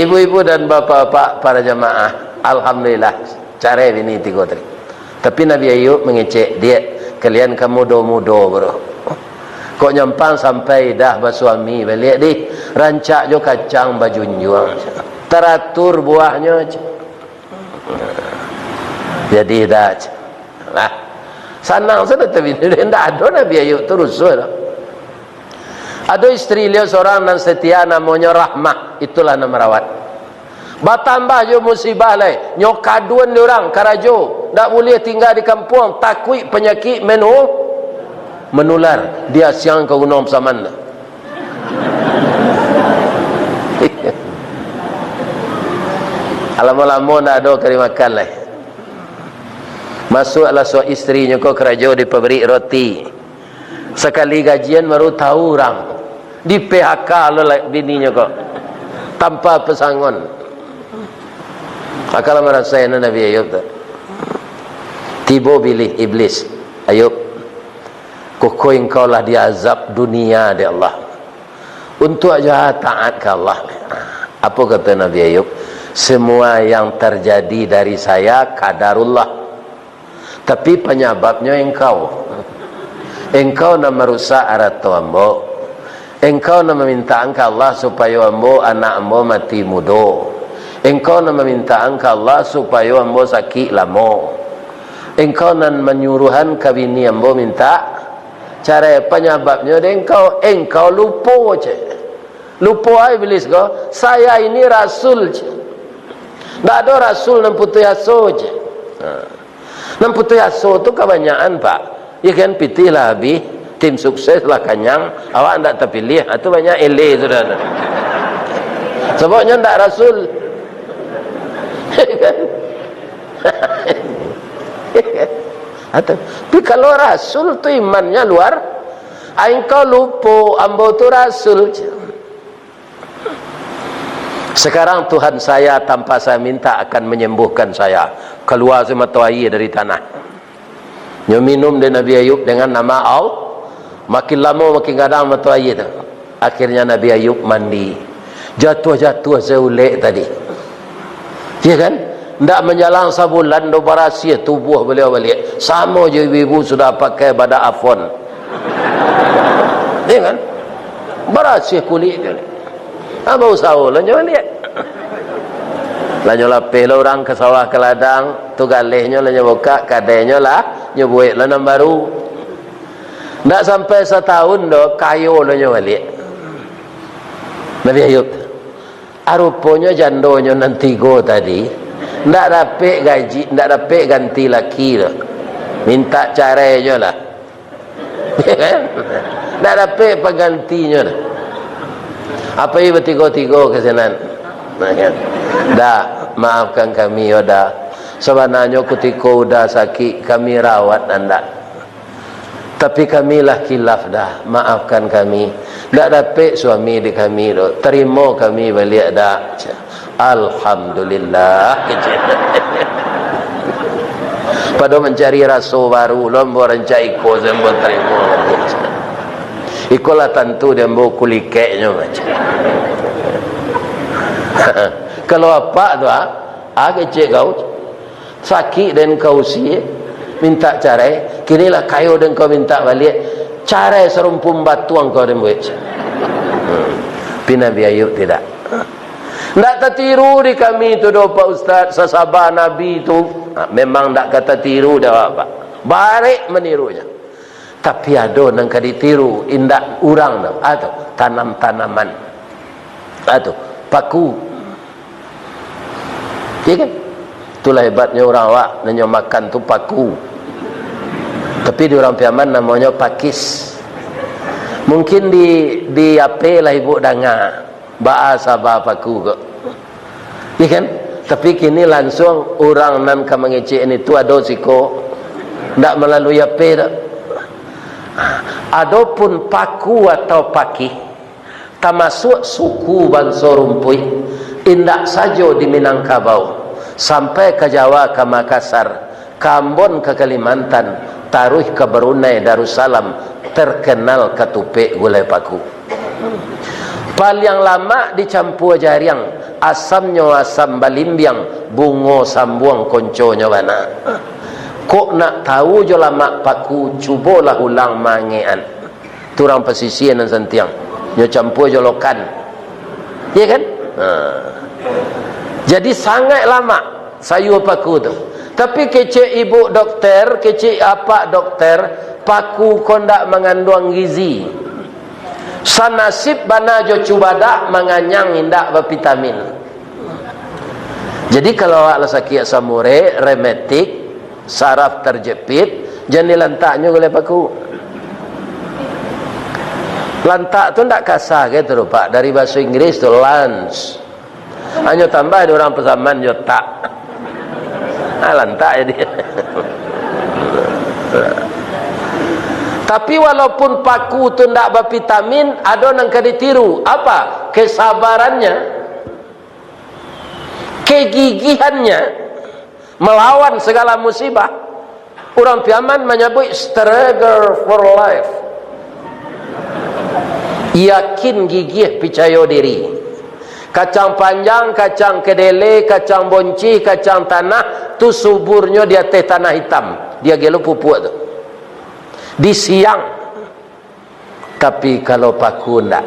Ibu-ibu dan bapak-bapak, para jamaah, alhamdulillah, carai bini tigo tadi. Tapi Nabi Ayub mangecek, "Diak, kalian ka mudo-mudo, bro. Kok nyampang sampai dah basuami baliak, dih? Rancak jo kacang bajunjuang. Taratur buahnyo." Jadi dah. Nah, sanang sajo, tapi ndak ado Nabi Ayub tu rusuah tu. Ado istri liau sorang nan setia, namonyo Rahmah, itulah nan marawat. Batambah jo musibah lai, nyo kaduan di urang karajo, ndak buliah tingga di kampuang, takuik panyakik menu-, menular, diasiang ka Gunuang Pasaman tu. Lamo-lamo ndak ado kari makan lai. Masuaklah suak istrinyo ko karajo di pabrik roti. Sakali gajian baru tahu urang. Di-P H K lo lah bininyo ko. Tanpa pesangon. Akalah marasai no Nabi Ayub tu. Tibo bilih Iblis, "Ayub, kokoh engkau lah diazab dunia dek Allah. Untuak jo taat ka Allah." Apo kato Nabi Ayub? "Semua yang terjadi dari saya kadarullah. Tapi panyababnyo engkau. Engkau nan marusak arato ambo. Engkau nan mamintaan ka Allah supayo ambo, anak ambo mati mudo. Engkau nan mamintaan ka Allah supayo ambo sakik lamo. Engkau nan manyuruahan ka bini ambo mintak carai. Panyababnyo dek engkau. Engkau lupo," cek. Lupo ai Iblis ko, "Saya ini rasul," cek. "Ndak ado rasul nan putuih aso," cek. Ha. Nan putuih aso tu kabanyakan, Pak. Ya kan, pitih lah habih, tim sukses lah kanyang, awak ndak tapiliah. Ha, tu banyak eleh sudah tu. Sababnyo ndak rasul. Ya kan? Atau, tapi kalau rasul tu imannya luar, "Ai, engkau lupo, ambo tu rasul." Sekarang Tuhan saya tanpa saya minta akan menyembuhkan saya. Kalua se mato aia dari tanah. Nyo minum dek Nabi Ayub dengan nama Allah. Makin lamo makin gadang mato aia tu. Akhirnya Nabi Ayub mandi. Jatuah-jatuah se ulek tadi. Ya kan? Ndak manjalang sabulan doh barasiah tubuah baliau baliak. Samo jo ibu-ibu sudah pakai badak Avon. Ya kan? Barasiah kulik tu. Ha, bausaho lo nyo baliak. Lah nyo lapeh lo urang ka sawah ka ladang, tu galehnyo lah nyo bukak, kadainyo lah nyo buek lo nan baru. Ndak sampai satahun doh, kayo lo nyo baliak. Nabi Ayub. Ah, ruponyo jandonyo nan tigo tadi, ndak dapek gaji, ndak dapek ganti laki tu. Mintak carai jo lah. Ndak dapek panggantinyo tu. Apai batigo-tigo ka sinan. Nah, kan? "Da, maafkan kami, yo Da. Sabananyo kutiko Uda sakik, kami rawat andak. Tapi kami lah kilaf, Da. Maafkan kami. Ndak dapek suami di kami tu. Tarimo kami baliak, Da." "Alhamdulillah." Pado mancari raso baru lo, ambo rancak iko se ambo tarimo. Iko lah tantu di ambo kulikeknyo macam. Kalau apak tu, ah, ah, kecek kau. Sakik den kau usie, mintak carai, kini lah kayo den kau mintak baliak, carai sarumpun batuang kau den buek. Hmm. Tapi Nabi Ayub tidak. Ndak tatiru di kami tu doh, Pak Ustaz, sasaba Nabi tu. Ha, memang ndak ka tatiru dek awak, Pak. Barek manirunyo. Tapi ado nan ka ditiru, indak urang tu. Ah, tu, tanam-tanaman. Ah, tu, paku. Ya kan? Itulah hebatnyo urang awak, nan nyo makan tu paku. Tapi di urang Piaman namonyo pakis. Mungkin di, di ape lah ibu danga, baa saba paku ko. Ya kan? Tapi kini lansuang urang nan ka mangecek ni tu ado siko, ndak malalui ape dak. Adopun paku atau pakih, tamasuak suku banso rumpuik, indak sajo di Minangkabau, sampai ka Jawa, ka Makassar, ka Ambon, ka Kalimantan, taruih ka Brunei Darussalam, terkenal katupek gulai paku. Paliang lamak dicampua jariang, asamnyo asam balimbiang, bungo sambuang konconyo bana. Kok nak tahu jo lamak paku, cubolah ulang mangekan. Tu urang pasisia nan santiang. Nyo campua jo lokan. Iya kan? Ha. Jadi sangaik lamak sayua paku tu. Tapi kecek ibu dokter, kecek apak dokter, paku ko ndak manganduang gizi. Sanasib bana jo cubadak, manganyang indak bavitamin. Jadi, kalau awak lah sakik asam urek, rematik, saraf terjepit, jan dilantaknyo gulai paku. Lantak tu ndak kasa gitu doh, Pak. Dari bahaso Inggris tu, lunch. Hanyo tambah di urang Pasaman jo tak. Ah, lantak jadi. Tapi walaupun paku tu ndak bavitamin, ado nan ka ditiru. Apa? Kesabarannya, kegigihannya, melawan segala musibah. Urang Piaman manyabuik struggle for life. Yakin, gigih, picayo diri. Kacang panjang, kacang kedele, kacang boncih, kacang tanah, tu suburnyo di ateh tanah itam. Dia gelo pupuk tu. Di siang. Tapi kalau paku ndak.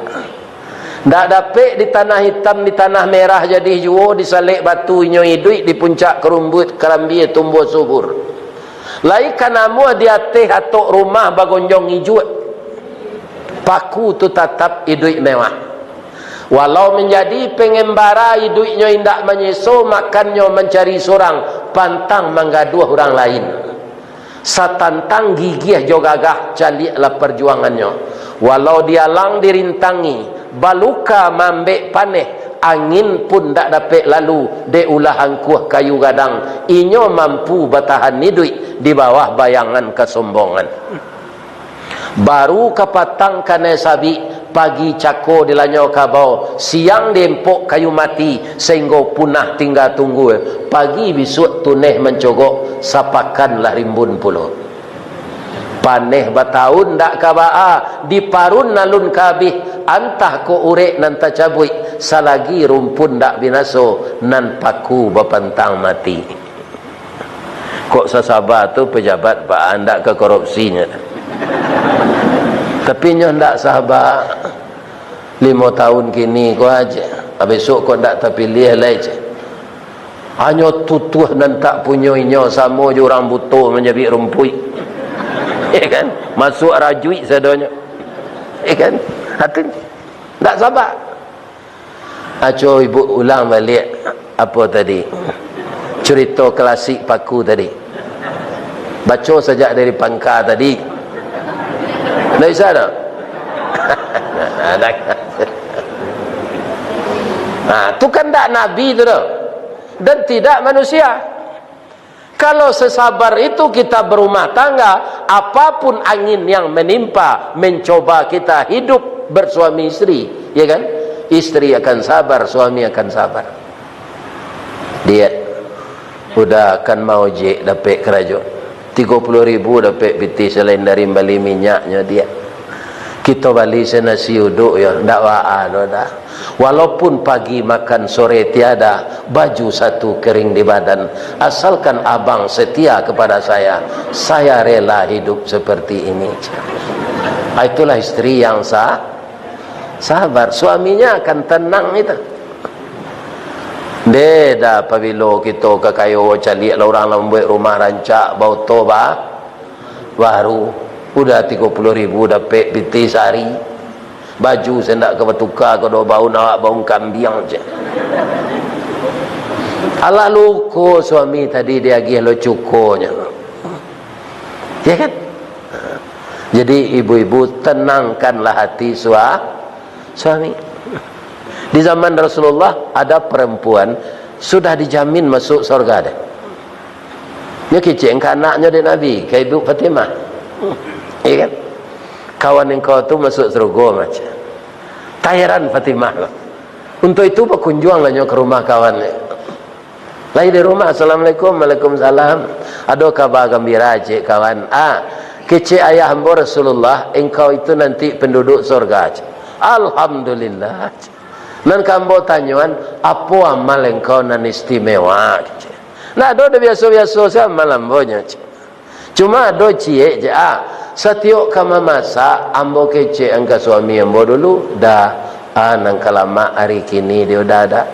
Ndak dapek di tanah itam, di tanah merah jadi juo, di salek batu inyo iduik, di puncak karumbuik karambia tumbuah subur. Lai ka namuah di ateh atok rumah bagonjong ijuak. Paku tu tatap iduik mewah. Walau manjadi pangambara iduiknyo indak manyeso, makannyo mancari surang, pantang manggaduah urang lain. Satantang gigih jo gagah, caliaklah parjuangannyo. Walau dialang dirintangi, baluka maambek paneh, angin pun ndak dapek lalu, dek ulah angkuah kayu gadang, inyo mampu batahan iduik di bawah bayangan kasombongan. Baru kapatang kanai sabik, pagi cako dilanyau kabau, siang diempok kayu mati, sainggo punah tingga tunggua, pagi bisuak tuneh mancogok, sapakan lah rimbun pulo. Paneh batahun ndak ka baa, diparun alun ka abih, antah kok urek nan tacabuik, salagi rumpun ndak binaso, nan paku bapantang mati. Kok sasaba tu pejabat, Pak, ndak ka korupsinyo. Tapi nyo ndak saba. Limo tahun kini ko aja. Besok kok ndak tapiliah lai, ceh. Hanyo tutuah nan tak punyo inyo, samo jo urang buto manjabik rumpuik. Ya kan? Masuak rajuik sadonyo. Ya kan? Hati ndak saba. Aco ibu ulang baliak, apo tadi? Curito klasik paku tadi. Baco sajak dari pangka tadi. Ndak bisa doh? Nah, tu kan ndak nabi tu doh. Dan tidak manusia. Kalau sesabar itu kita berumah tangga, apapun angin yang menimpa, mencoba kita hidup bersuami istri, ya kan? Istri akan sabar, suami akan sabar. Dia udah akan mau je dapek karajo. Tigo puluh ribu dapek pitih, selain dari bali minyaknyo dia. Kito bali se nasi uduk yo, ndak baa doh dah. Walaupun pagi makan, sore tiada, baju satu kering di badan, asalkan abang setia kepada saya, saya rela hidup seperti ini. Ah, itulah istri yang sa-, sabar. Suaminya akan tenang itu. Beda pabilo kito kakayo caliak lah urang lah mambuek rumah rancak, baoto ba-, baru, udah tigo puluh ribu dapek pitih sahari. Baju se ndak ka batuka, ka doh baun awak baun kambiang, ceh. Alah luko suami tadi diagiah lo cukonyo. Ya kan? Jadi ibu-ibu, tenangkanlah hati sua-, suami. Di zaman Rasulullah ada perempuan sudah dijamin masuk surga deh. Nyo kecek ka anaknyo dek Nabi, ka Ibu Fatimah. Iya kan? Kawan engkau tu masuk surga, macam. Taheran Fatimah lah. Untuk itu bakunjuanglah nyo ka rumah kawan ni. Lai di rumah, "Assalamualaikum." "Waalaikumsalam." "Ado kaba gambira, cek kawan." "Ah, kecek ayah ambo Rasulullah, engkau itu nanti penduduk surga, cek." "Alhamdulillah, cek." "Nan ka ambo tanyoan, apo amal engkau nan istimewa?" cek. "Ndak ado, dah biaso-biaso se amal ambo nyo, cek. Cuma ado ciek, cek, ah, satiok ka mamasak, ambo kecek an ka suami ambo dulu, dah, ah, nan ka lamak ari kini dio dah, dah."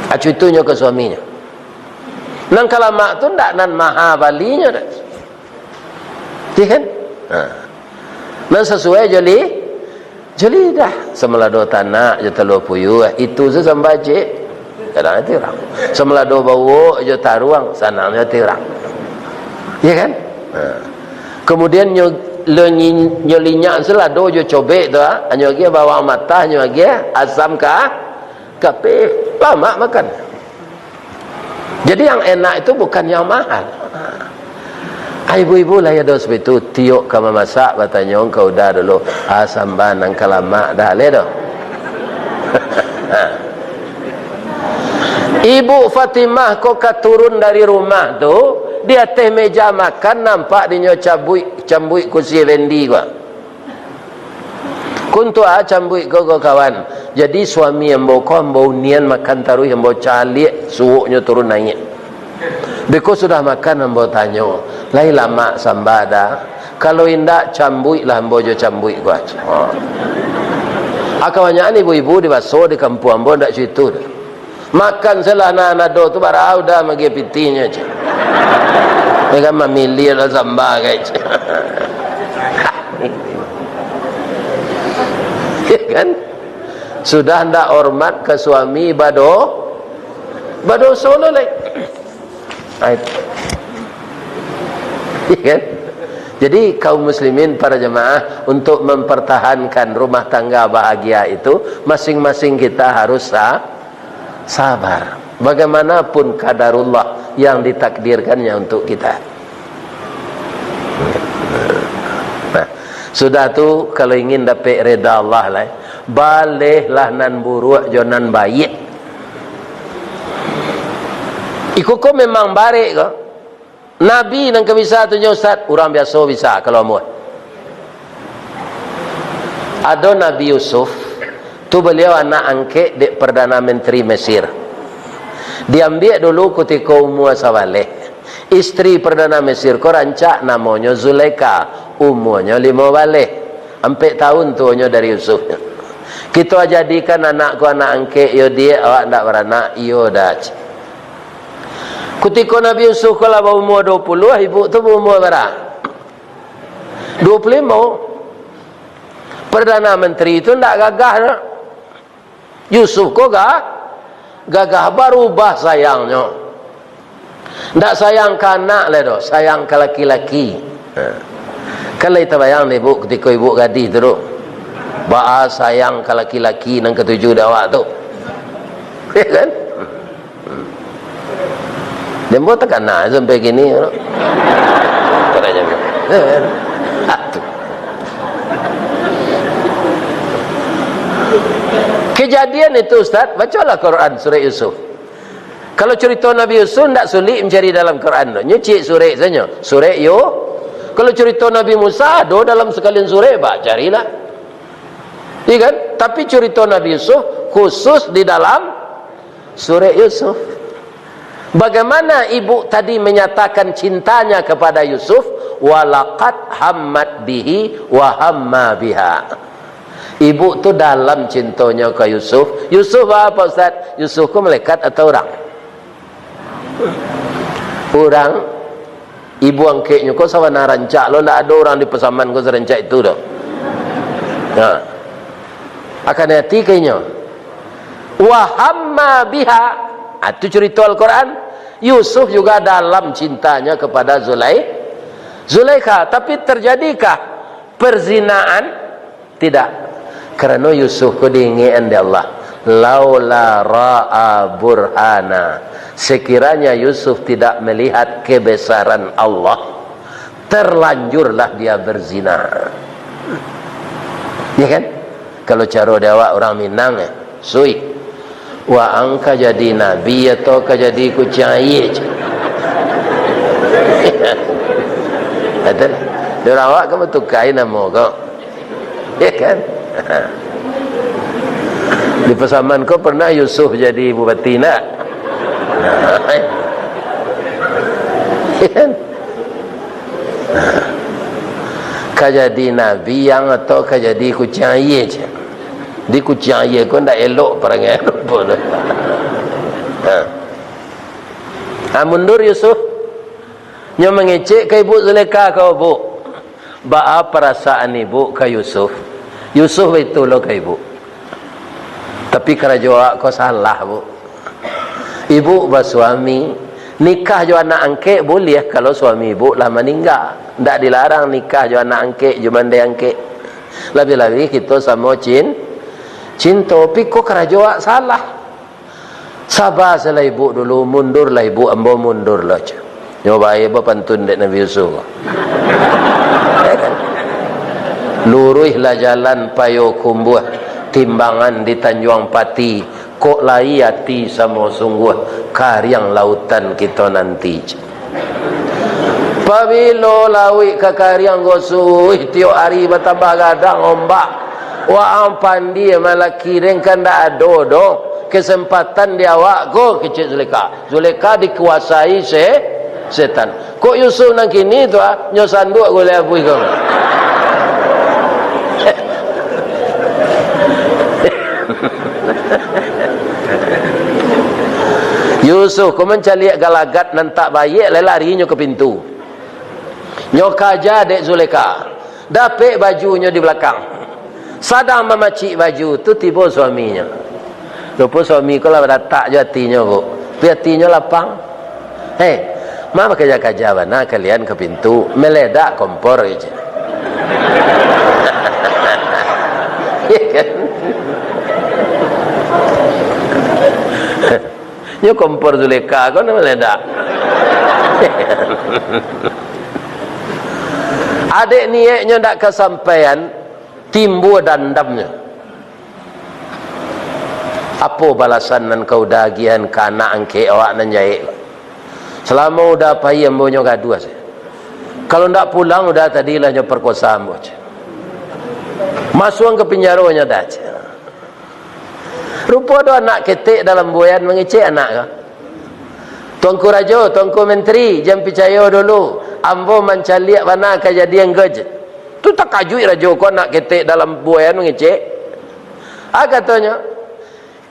Acu itunyo ka suaminyo. Nan ka lamak tu ndak nan maha balinyo, dah. Iya kan? Ha. Nan sasuai jo li-, Jo lidah, samalado tanak jo talua puyuah, itu se sambah ciek. Sanang ati urang. Samalado bawok jo taruang, sanang ati urang. Ya kan? Ha. Kemudian nyo, lenyi-, nyo linyak se lado jo cobek tu, ha. Nyo agiah bawang matah, nyo agiah asam ka, kapeh. Lamak makan. Jadi, yang enak itu bukan yang mahal. Ah, ibu-ibu lah ya, dos itu, tiok ka mamasak, batanyo ka uda dulu, ah, samba nan ka lamak dah leh doh. Ibu Fatimah ko ka turun dari rumah tu, di ateh meja makan nampak dinyo cabuik, cambuik kursi Fendi ko. Kuntuak cambuik ko, ko kawan. Jadi suami ambo ko, ambo unian makan taruih, ambo caliak suoknyo turun naiak. Beko sudah makan ambo tanyo, "Lai lamak samba dah? Kalau indak, cambuiklah ambo jo cambuik ko aja." Ha. Ah, kabanyakan ibu-ibu di baso di kampuang ambo ndak situ tu. Makan se lah nan ado tu, bara udah magiah pitihnyo, ceh. Ya kan, mamiliah lah samba, kai, ceh. Ya kan? Sudah ndak hormat ka suami, bado-, badoso lo lai. Ai. Ya kan? Jadi, kaum muslimin, para jemaah, untuk mempertahankan rumah tangga bahagia itu, masing-masing kita harus sa-, sabar. Bagaimanapun kadarullah yang ditakdirkannya untuk kita. Nah, sudah tu, kalau ingin dapek reda Allah lah, balehlah nan buruak jo nan baiak. Iko ko memang barek ko. Nabi nan ka bisa tu nyo, Ustaz, urang biaso bisa kalau amuah. Ado Nabi Yusuf, tu baliau anak angkek dek Perdana Menteri Mesir. Diambiak dulu kutiko umua sabaleh. Isteri Perdana Mesir ko rancak, namonyo Zulaikha, umuanyo limo baleh. Ampek taun tuonyo dari Yusuf. Kito jadikan anak ko anak angkek, yo, Diak, awak ndak baranak, iyo, dah. Kutiko Nabi Yusuf ko lah baumua duo puluah, ibu tu baumua bara? Duo puluah limo. Perdana Menteri tu ndak gagah doh. Yusuf ko ga-, gagah, barubah sayangnyo. Ndak sayang ka anak lai doh, sayang ka laki-laki. Ha. Kan lai tabayang dek ibu kutiko ibu gadih tu doh. Baa sayang ka laki-laki nan katuju dek awak tu. Ya kan? Dembo takana sampai kini. Katanya, ha, tu. Kejadian itu, Ustaz, bacalah Quran surah Yusuf. Kalau curito Nabi Yusuf, ndak sulik mancari dalam Quran tu. Nyo ciek surek sajo. Surek Yu-, kalau curito Nabi Musa, ado dalam sakalian surek, ba, carilah. Iya kan? Tapi curito Nabi Yusuf khusus di dalam surek Yusuf. Bagaimana ibu tadi menyatakan cintanya kepada Yusuf? "Walaqad hammat bihi wa hamma biha." Ibu tu dalam cintonyo ka Yusuf. Yusuf apa, Ustaz? Yusuf ko malaikat atau urang? Urang. Ibu angkeknyo ko sabana rancak lo, ndak ado urang di Pasaman ko sarancak itu doh. Nah. Akan hati ka inyo. "Wa hamma biha." Ah, tu curito Al-Quran. Yusuf juga dalam cintanya kepada Zulai-, Zulaikha. Tapi terjadikah perzinaan? Tidak. Karano Yusuf ko diingekan dek Allah. "Laula ra'a burhana." Sekiranya Yusuf tidak melihat kebesaran Allah, terlanjurlah dia berzina. Ya kan? Kalau caro di awak urang Minang, eh, sui. Waang ka jadi nabi atau ka jadi kuciang aia, ceh. Betul? Di urang awak kan batukai namo ko. Ya kan? Di Pasaman ko pernah Yusuf jadi bupati, ndak? Ya kan? Ka jadi nabi yang atau ka jadi kuciang aia, ceh. Di kuciang aia ko ndak elok parangai rupo tu. Ha. Ha, mundur Yusuf. Nyo mangecek ka ibu Zulaikha ko, "Bu, baa parasaan ibu ka Yusuf?" Yusuf baitu lo ka ibu. Tapi karajo awak ko salah, Bu. Ibu basuami, nikah jo anak angkek buliah kalau suami ibu lah maningga. Ndak dilarang nikah jo anak angkek, jo mandeh angkek. Labiah-labiah kito samo cin-, cinto. Tapi ko karajo awak salah. Saba salah ibu dulu, mundurlah ibu, ambo mundur lo, ceh. Nyo bae bapantun dek Nabi Yusuf. Luruihlah jalan Payokumbuah, timbangan di Tanjuang Pati, kok lai ati samo sungguah, kariang lautan kito nanti, ceh. Pabilo lauik ka kariang gosuih, tiok ari batambah gadang ombak. Waang pandie malaki den, kan ndak ado doh kesempatan di awak ko, kecek Zulekha. Zulekha dikuasai se-, setan. Kok Yusuf nan kini tu, ah, nyo sanduak gulai abuih ko. Yusuf ko mancaliak galagat nan tak baiak, lai lari nyo ka pintu. Nyo kaja dek Zulekha. Dapek bajunyo di balakang. Sadang mamacik baju tu, tibo suaminyo. Rupo suami ko lah badatak jo atinyo, Bu. Tapi atinyo lapang. "Hei, ma bakaja-kaja bana kalian ka pintu, maledak kompor," kecek. Iyo kan? Nyo kompor Zulekha ko nan maledak. Adek nieknyo ndak kasampaian, timbua dandamnyo. Apo balasan nan ka Uda agiahan ka anak angkek awak nan jahek ko? Salamo Uda pai, ambo nyo gaduah sajo. Kalau ndak pulang Uda tadi, lah nyo parkosa ambo, ceh. Masuang ka pinjaro nyo Uda, ceh. Rupo ado anak ketek dalam buayan mangecek anak ko. "Tuanku Rajo, Tuanku Menteri, jan picayo dulu. Ambo mancaliak bana kajadian ko," ceh. Tu takajuik Rajo ko, anak ketek dalam buayan mangecek. Ah, katonyo,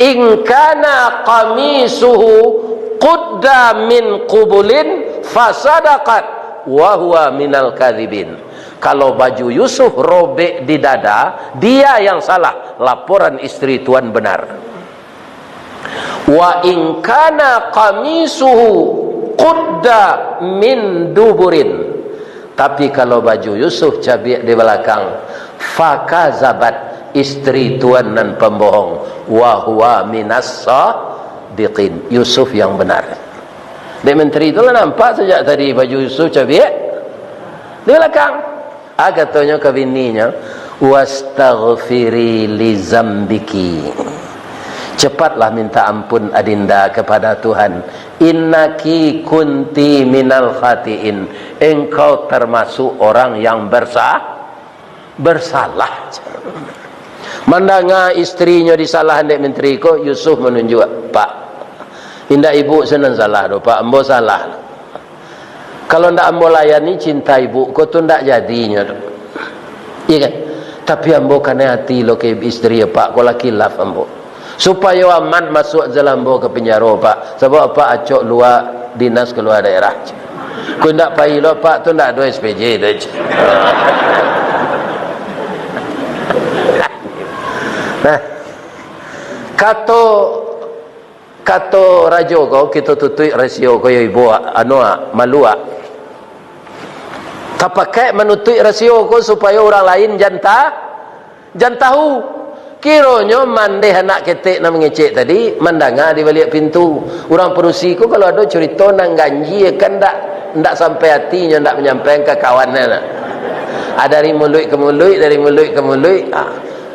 "In kana qamisuhu qudda min qubulin fasadaqat wa huwa minal kadhibin." Kalau baju Yusuf robek di dada, dia yang salah, laporan isteri tuan benar. "Wa in kana qamisuhu qudda min duburin." Tapi kalau baju Yusuf cabiak di balakang, fakazabat, isteri tuan nan pambohong, wa huwa minas sadiqin, Yusuf yang benar. Dek menteri tu lah nampak sajak tadi baju Yusuf cabiak di balakang. Ah, katonyo ka bininyo, "Wastaghfiri li zambiki." Cepatlah minta ampun Adinda kepada Tuhan. "Innaki kunti minal khatiin." Engkau termasuk orang yang bersa-, bersalah. Mandanga isterinyo disalahan dek menteri ko, Yusuf manunjuak, "Pak, indak ibu se nan salah doh, Pak, ambo salah. Kalau ndak ambo layani, cinta ibu ko tu ndak jadinyo tu." Iya kan? Tapi ambo kanai ati lo ka isteri apak ko, lah khilaf ambo. Supayo aman masuak se lah ambo ka pinjaro, Pak. Sabab apak acok lua dinas kalua daerah. Ko indak pai lo apak tu, ndak ado S P J tu. Nah, kato Kato rajo ko, kito tutuik rasio ko yo ibo, anu, malu, ah. Tapakai manutuik rasio ko supayo urang lain jan ta-, jan tahu. Kironyo mandeh anak ketek nan mangecek tadi, mandanga di baliak pintu. Urang padusi ko kalau ado curito nan ganjia kan ndak, ndak sampai atinyo, ndak manyampaian ka kawannyo lah. Ah, dari muluik ka muluik, dari muluik ka muluik. Ah.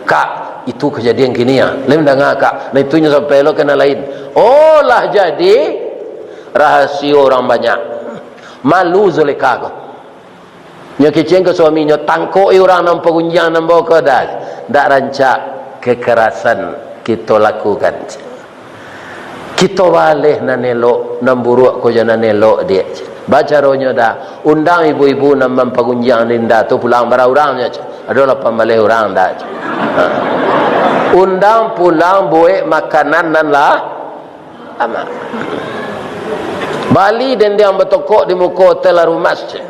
"Kak, itu kajadian kini, ah. Lai mandanga, Kak?" Nah, itunyo sampai lo ka nan lain. Oh, lah jadi rahasio urang banyak. Malu Zulekha ko. Nyo kecekan ka suaminyo, "Tangkok-i urang nan pagunjiang nan bao ko, dah. Ndak rancak kekerasan kito lakukan." Kito baleh nan elok, nan buruak ko jo nan elok, diak. Bacaronyo dah, undang ibu-ibu nan mampagunjiang dinda tu pulang bara urang nyo, ceh. Ado lapan baleh urang dah, ceh. Ha. Undang pulang buek makanan nan lah, amak. Bali dendiang batokok di muko hotel Arumas, ceh.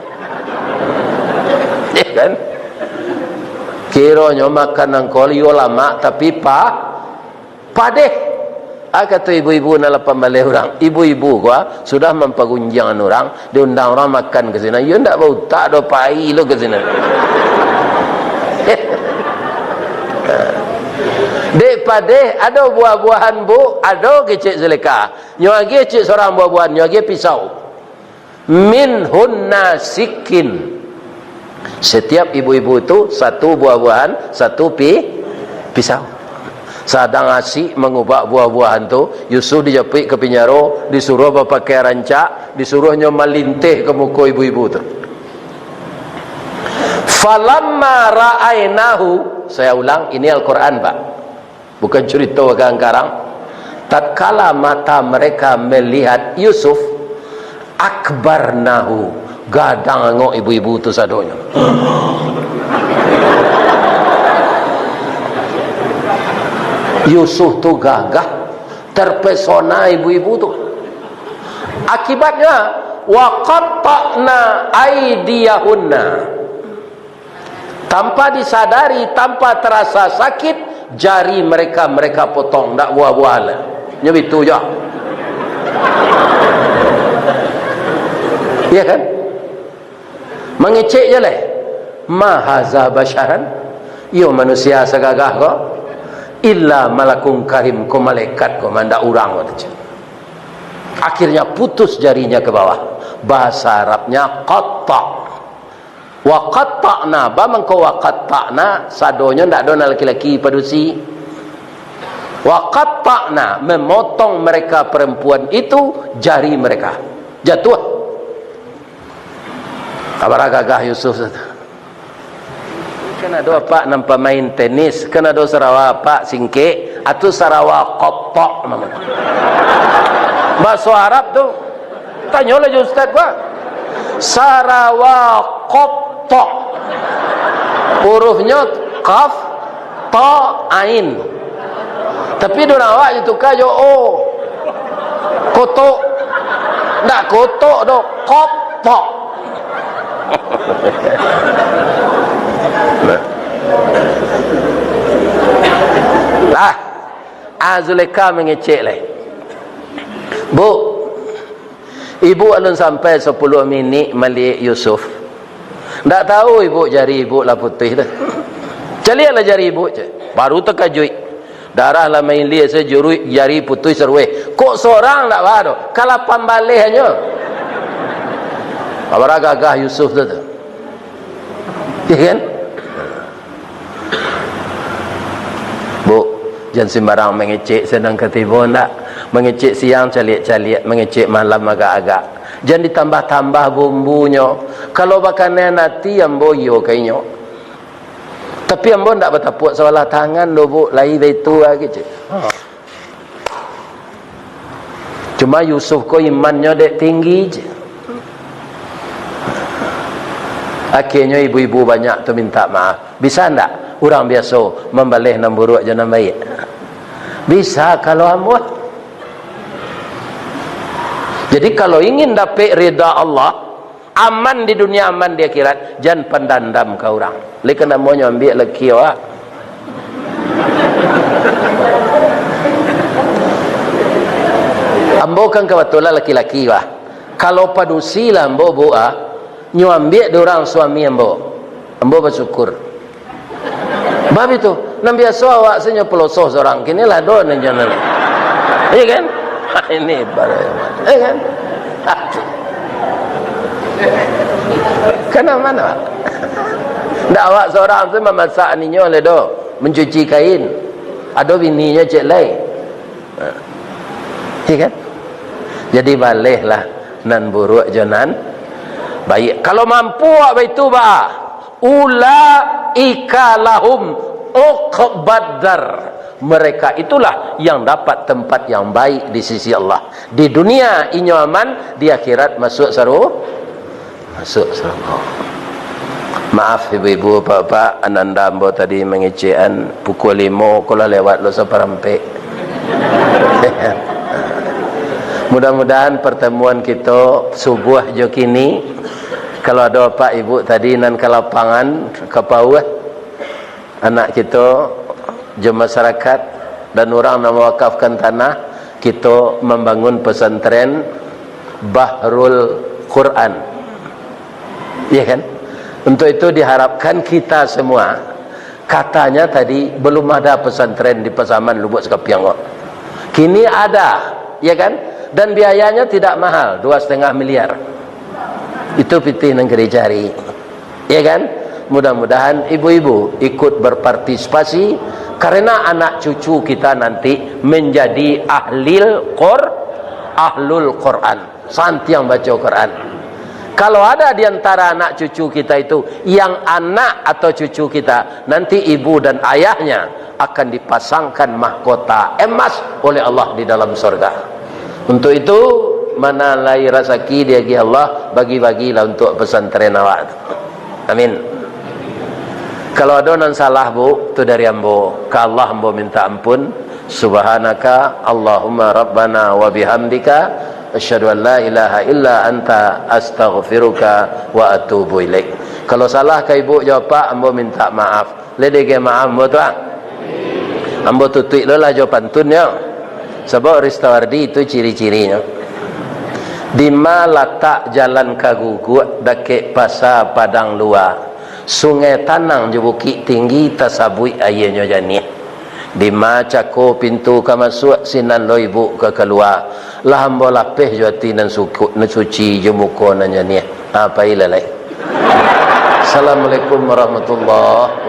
Ya kan? Kironyo makan angko iyo lamak, tapi pa-, padeh. Ah, kato ibu-ibu nan lapan baleh urang. Ibu-ibu ko, ah, sudah mampagunjiangan urang, diundang urang makan ka sinan. Iyo ndak bautak doh, pai lo ka sinan. Dek padeh, ado buah-buahan, Bu, ado kecek Zulekha. Nyo agiah cek surang buah-buahan, nyo agiah pisau. Minhunna sikin. Setiap ibu-ibu tu satu buah-buahan, satu pi-, pisau. Sadang asik mangubak buah-buahan tu, Yusuf dijapuik ka pinjaro, disuruah bapakaian rancak, disuruahnyo malinteh ka muko ibu-ibu tu. Falamma ra'ainahu, saya ulang, ini Al-Quran, Pak. Bukan curito karang-karang. Tatkala mata mereka melihat Yusuf, akbarnahu, gadang angok ibu-ibu tu sadonyo. Yusuf tu gagah, terpesona ibu-ibu tu. Akibatnya, wa qatta'na aidiyahunna. Tanpa disadari, tanpa terasa sakit, jari mereka, mereka potong, ndak buah-buah lah. Nyo bitu jo. Iya kan? Mangecek je lah. Ma haza basyaran. Iyo manusia sagagah ko. Illa malakun karim, ko malaikat ko, mandak urang ko tu. Akhirnya putus jarinya ke bawah. Bahasa Arabnya qatta'. Wa qatta'na, ba mangko wa qatta'na, sadonyo ndak ado nan laki-laki padusi. Wa qatta'na, memotong mereka perempuan itu jari mereka. Jatuah. Abara gagah Yusuf tu. Kan ado apak nan pamain tenis, kan ado sarawa apak singkek, atu sarawa qatta' namo. Bahaso Arab tu. Tanyolah jo ustaz gua. Sarawa qatta'. Hurufnyo qaf, ta, ain. Tapi di urang awak jo tuka jo o. Kotok. Ndak kotok doh, qatta'. Lah. Ah, Zulekha mangecek lai. Bu, ibu alun sampai sapuluah minik maliek Yusuf. Ndak tahu ibu jari ibu lah putuih tu. Caliaklah jari ibu, cek. Baru takajuik. Darah lah mailia sajuruik, jari putuih sarueh. Kok sorang ndak ba doh? Kalapan baleh anyo. Abara gagah Yusuf tu, tu. Iya kan? Bu, jan sembarang mangecek sadang katibo ndak. Mangecek siang caliak-caliak, mangecek malam agak-agak. Jan ditambah-tambah bumbunyo. Kalau bakanan ati ambo iyo ka inyo. Tapi ambo ndak batapuak sabalah tangan doh, Bu, lai baitu lagi, cek. Ha. Cuma Yusuf ko imannyo dek tinggi je. Akhirnyo ibu-ibu banyak tu minta maaf. Bisa ndak urang biaso mambaleh nan buruak jo nan baiak? Bisa kalau ambo. Jadi kalau ingin dapek rida Allah, aman di dunia, aman di akhirat, jan pandandam ka urang. Oleh karano namonyo ambiak laki awak. Ambo kan kabatulan laki-laki, wah. Kalau padusi lah ambo, Bu, ah, nyo ambiak di urang suami ambo. Ambo basyukur. Bab itu, nan biaso awak se nyo pelosoh sorang, kini lah ado nan jan. Iya kan? Ini baru. Iya kan? Kana mano? Ndak awak sorang tu mamasak ninyo le do, mencuci kain. Ado bininyo cek lai. Iya kan? Jadi balehlah nan buruak jo nan baiak. Kalau mampu awak baitu, ba, ulaika lahum uqbad dar. Mereka itulah yang dapat tempat yang baik di sisi Allah. Di dunia inyo aman, di akhirat masuk saru-, masuk sarugo. Maaf ibu-ibu, bapak-bapak, ananda ambo tadi mangecekan pukul limo, ko lah lewat lo saparampek. Mudah-mudahan pertemuan kito subuah jo kini, kalau ado apak ibu tadi nan ka lapangan, ka pauah, Anak kito, jo masyarakat, dan urang nan mawakafkan tanah, kito mambangun pesantren Bahrul Quran. Ya kan? Untuk itu diharapkan kita semua, katanya tadi belum ada pesantren di Pasaman, Lubuak Sikapiang kok. Kini ada, ya kan? Dan biayanya tidak mahal, dua setengah miliar. Itu pitih nan ka dicari. Ya kan? Mudah-mudahan ibu-ibu ikut berpartisipasi, karena anak cucu kita nanti menjadi ahlil Qur-, ahlul Quran. Santiang baca Quran. Kalau ada di antara anak cucu kita itu, yang anak atau cucu kita, nanti ibu dan ayahnya akan dipasangkan mahkota emas oleh Allah di dalam sorga. Untuk itu, mana lai rasaki diagiah Allah, bagi-bagilah untuk pesantren awak tu. Amin. Kalau ado nan salah, Bu, tu dari ambo. Ka Allah ambo minta ampun. Subhanaka Allahumma Rabbana wa bihamdika, asyhadu an la ilaha illa anta, astaghfiruka wa atubu ilaik. Kalau salah ka ibu jo apak, ambo minta maaf. Lai dek maaf ambo tu, ah. Ambo tutuik lo lah jo pantunnyo. Sabab Ristawardi itu ciri-cirinyo. Dima latak jalan ka Guguak, dakek Pasa Padang Lua, Sungai Tanang jo Bukik Tinggi, tasabuik aianyo janiah. Dima cako pintu ka masuak, sinan lo ibu ka kalua. Lah ambo lapeh jo ati nan suku-, nan suci, jo muko nan janiah. Ha, pailah lai. Assalamualaikum warahmatullahi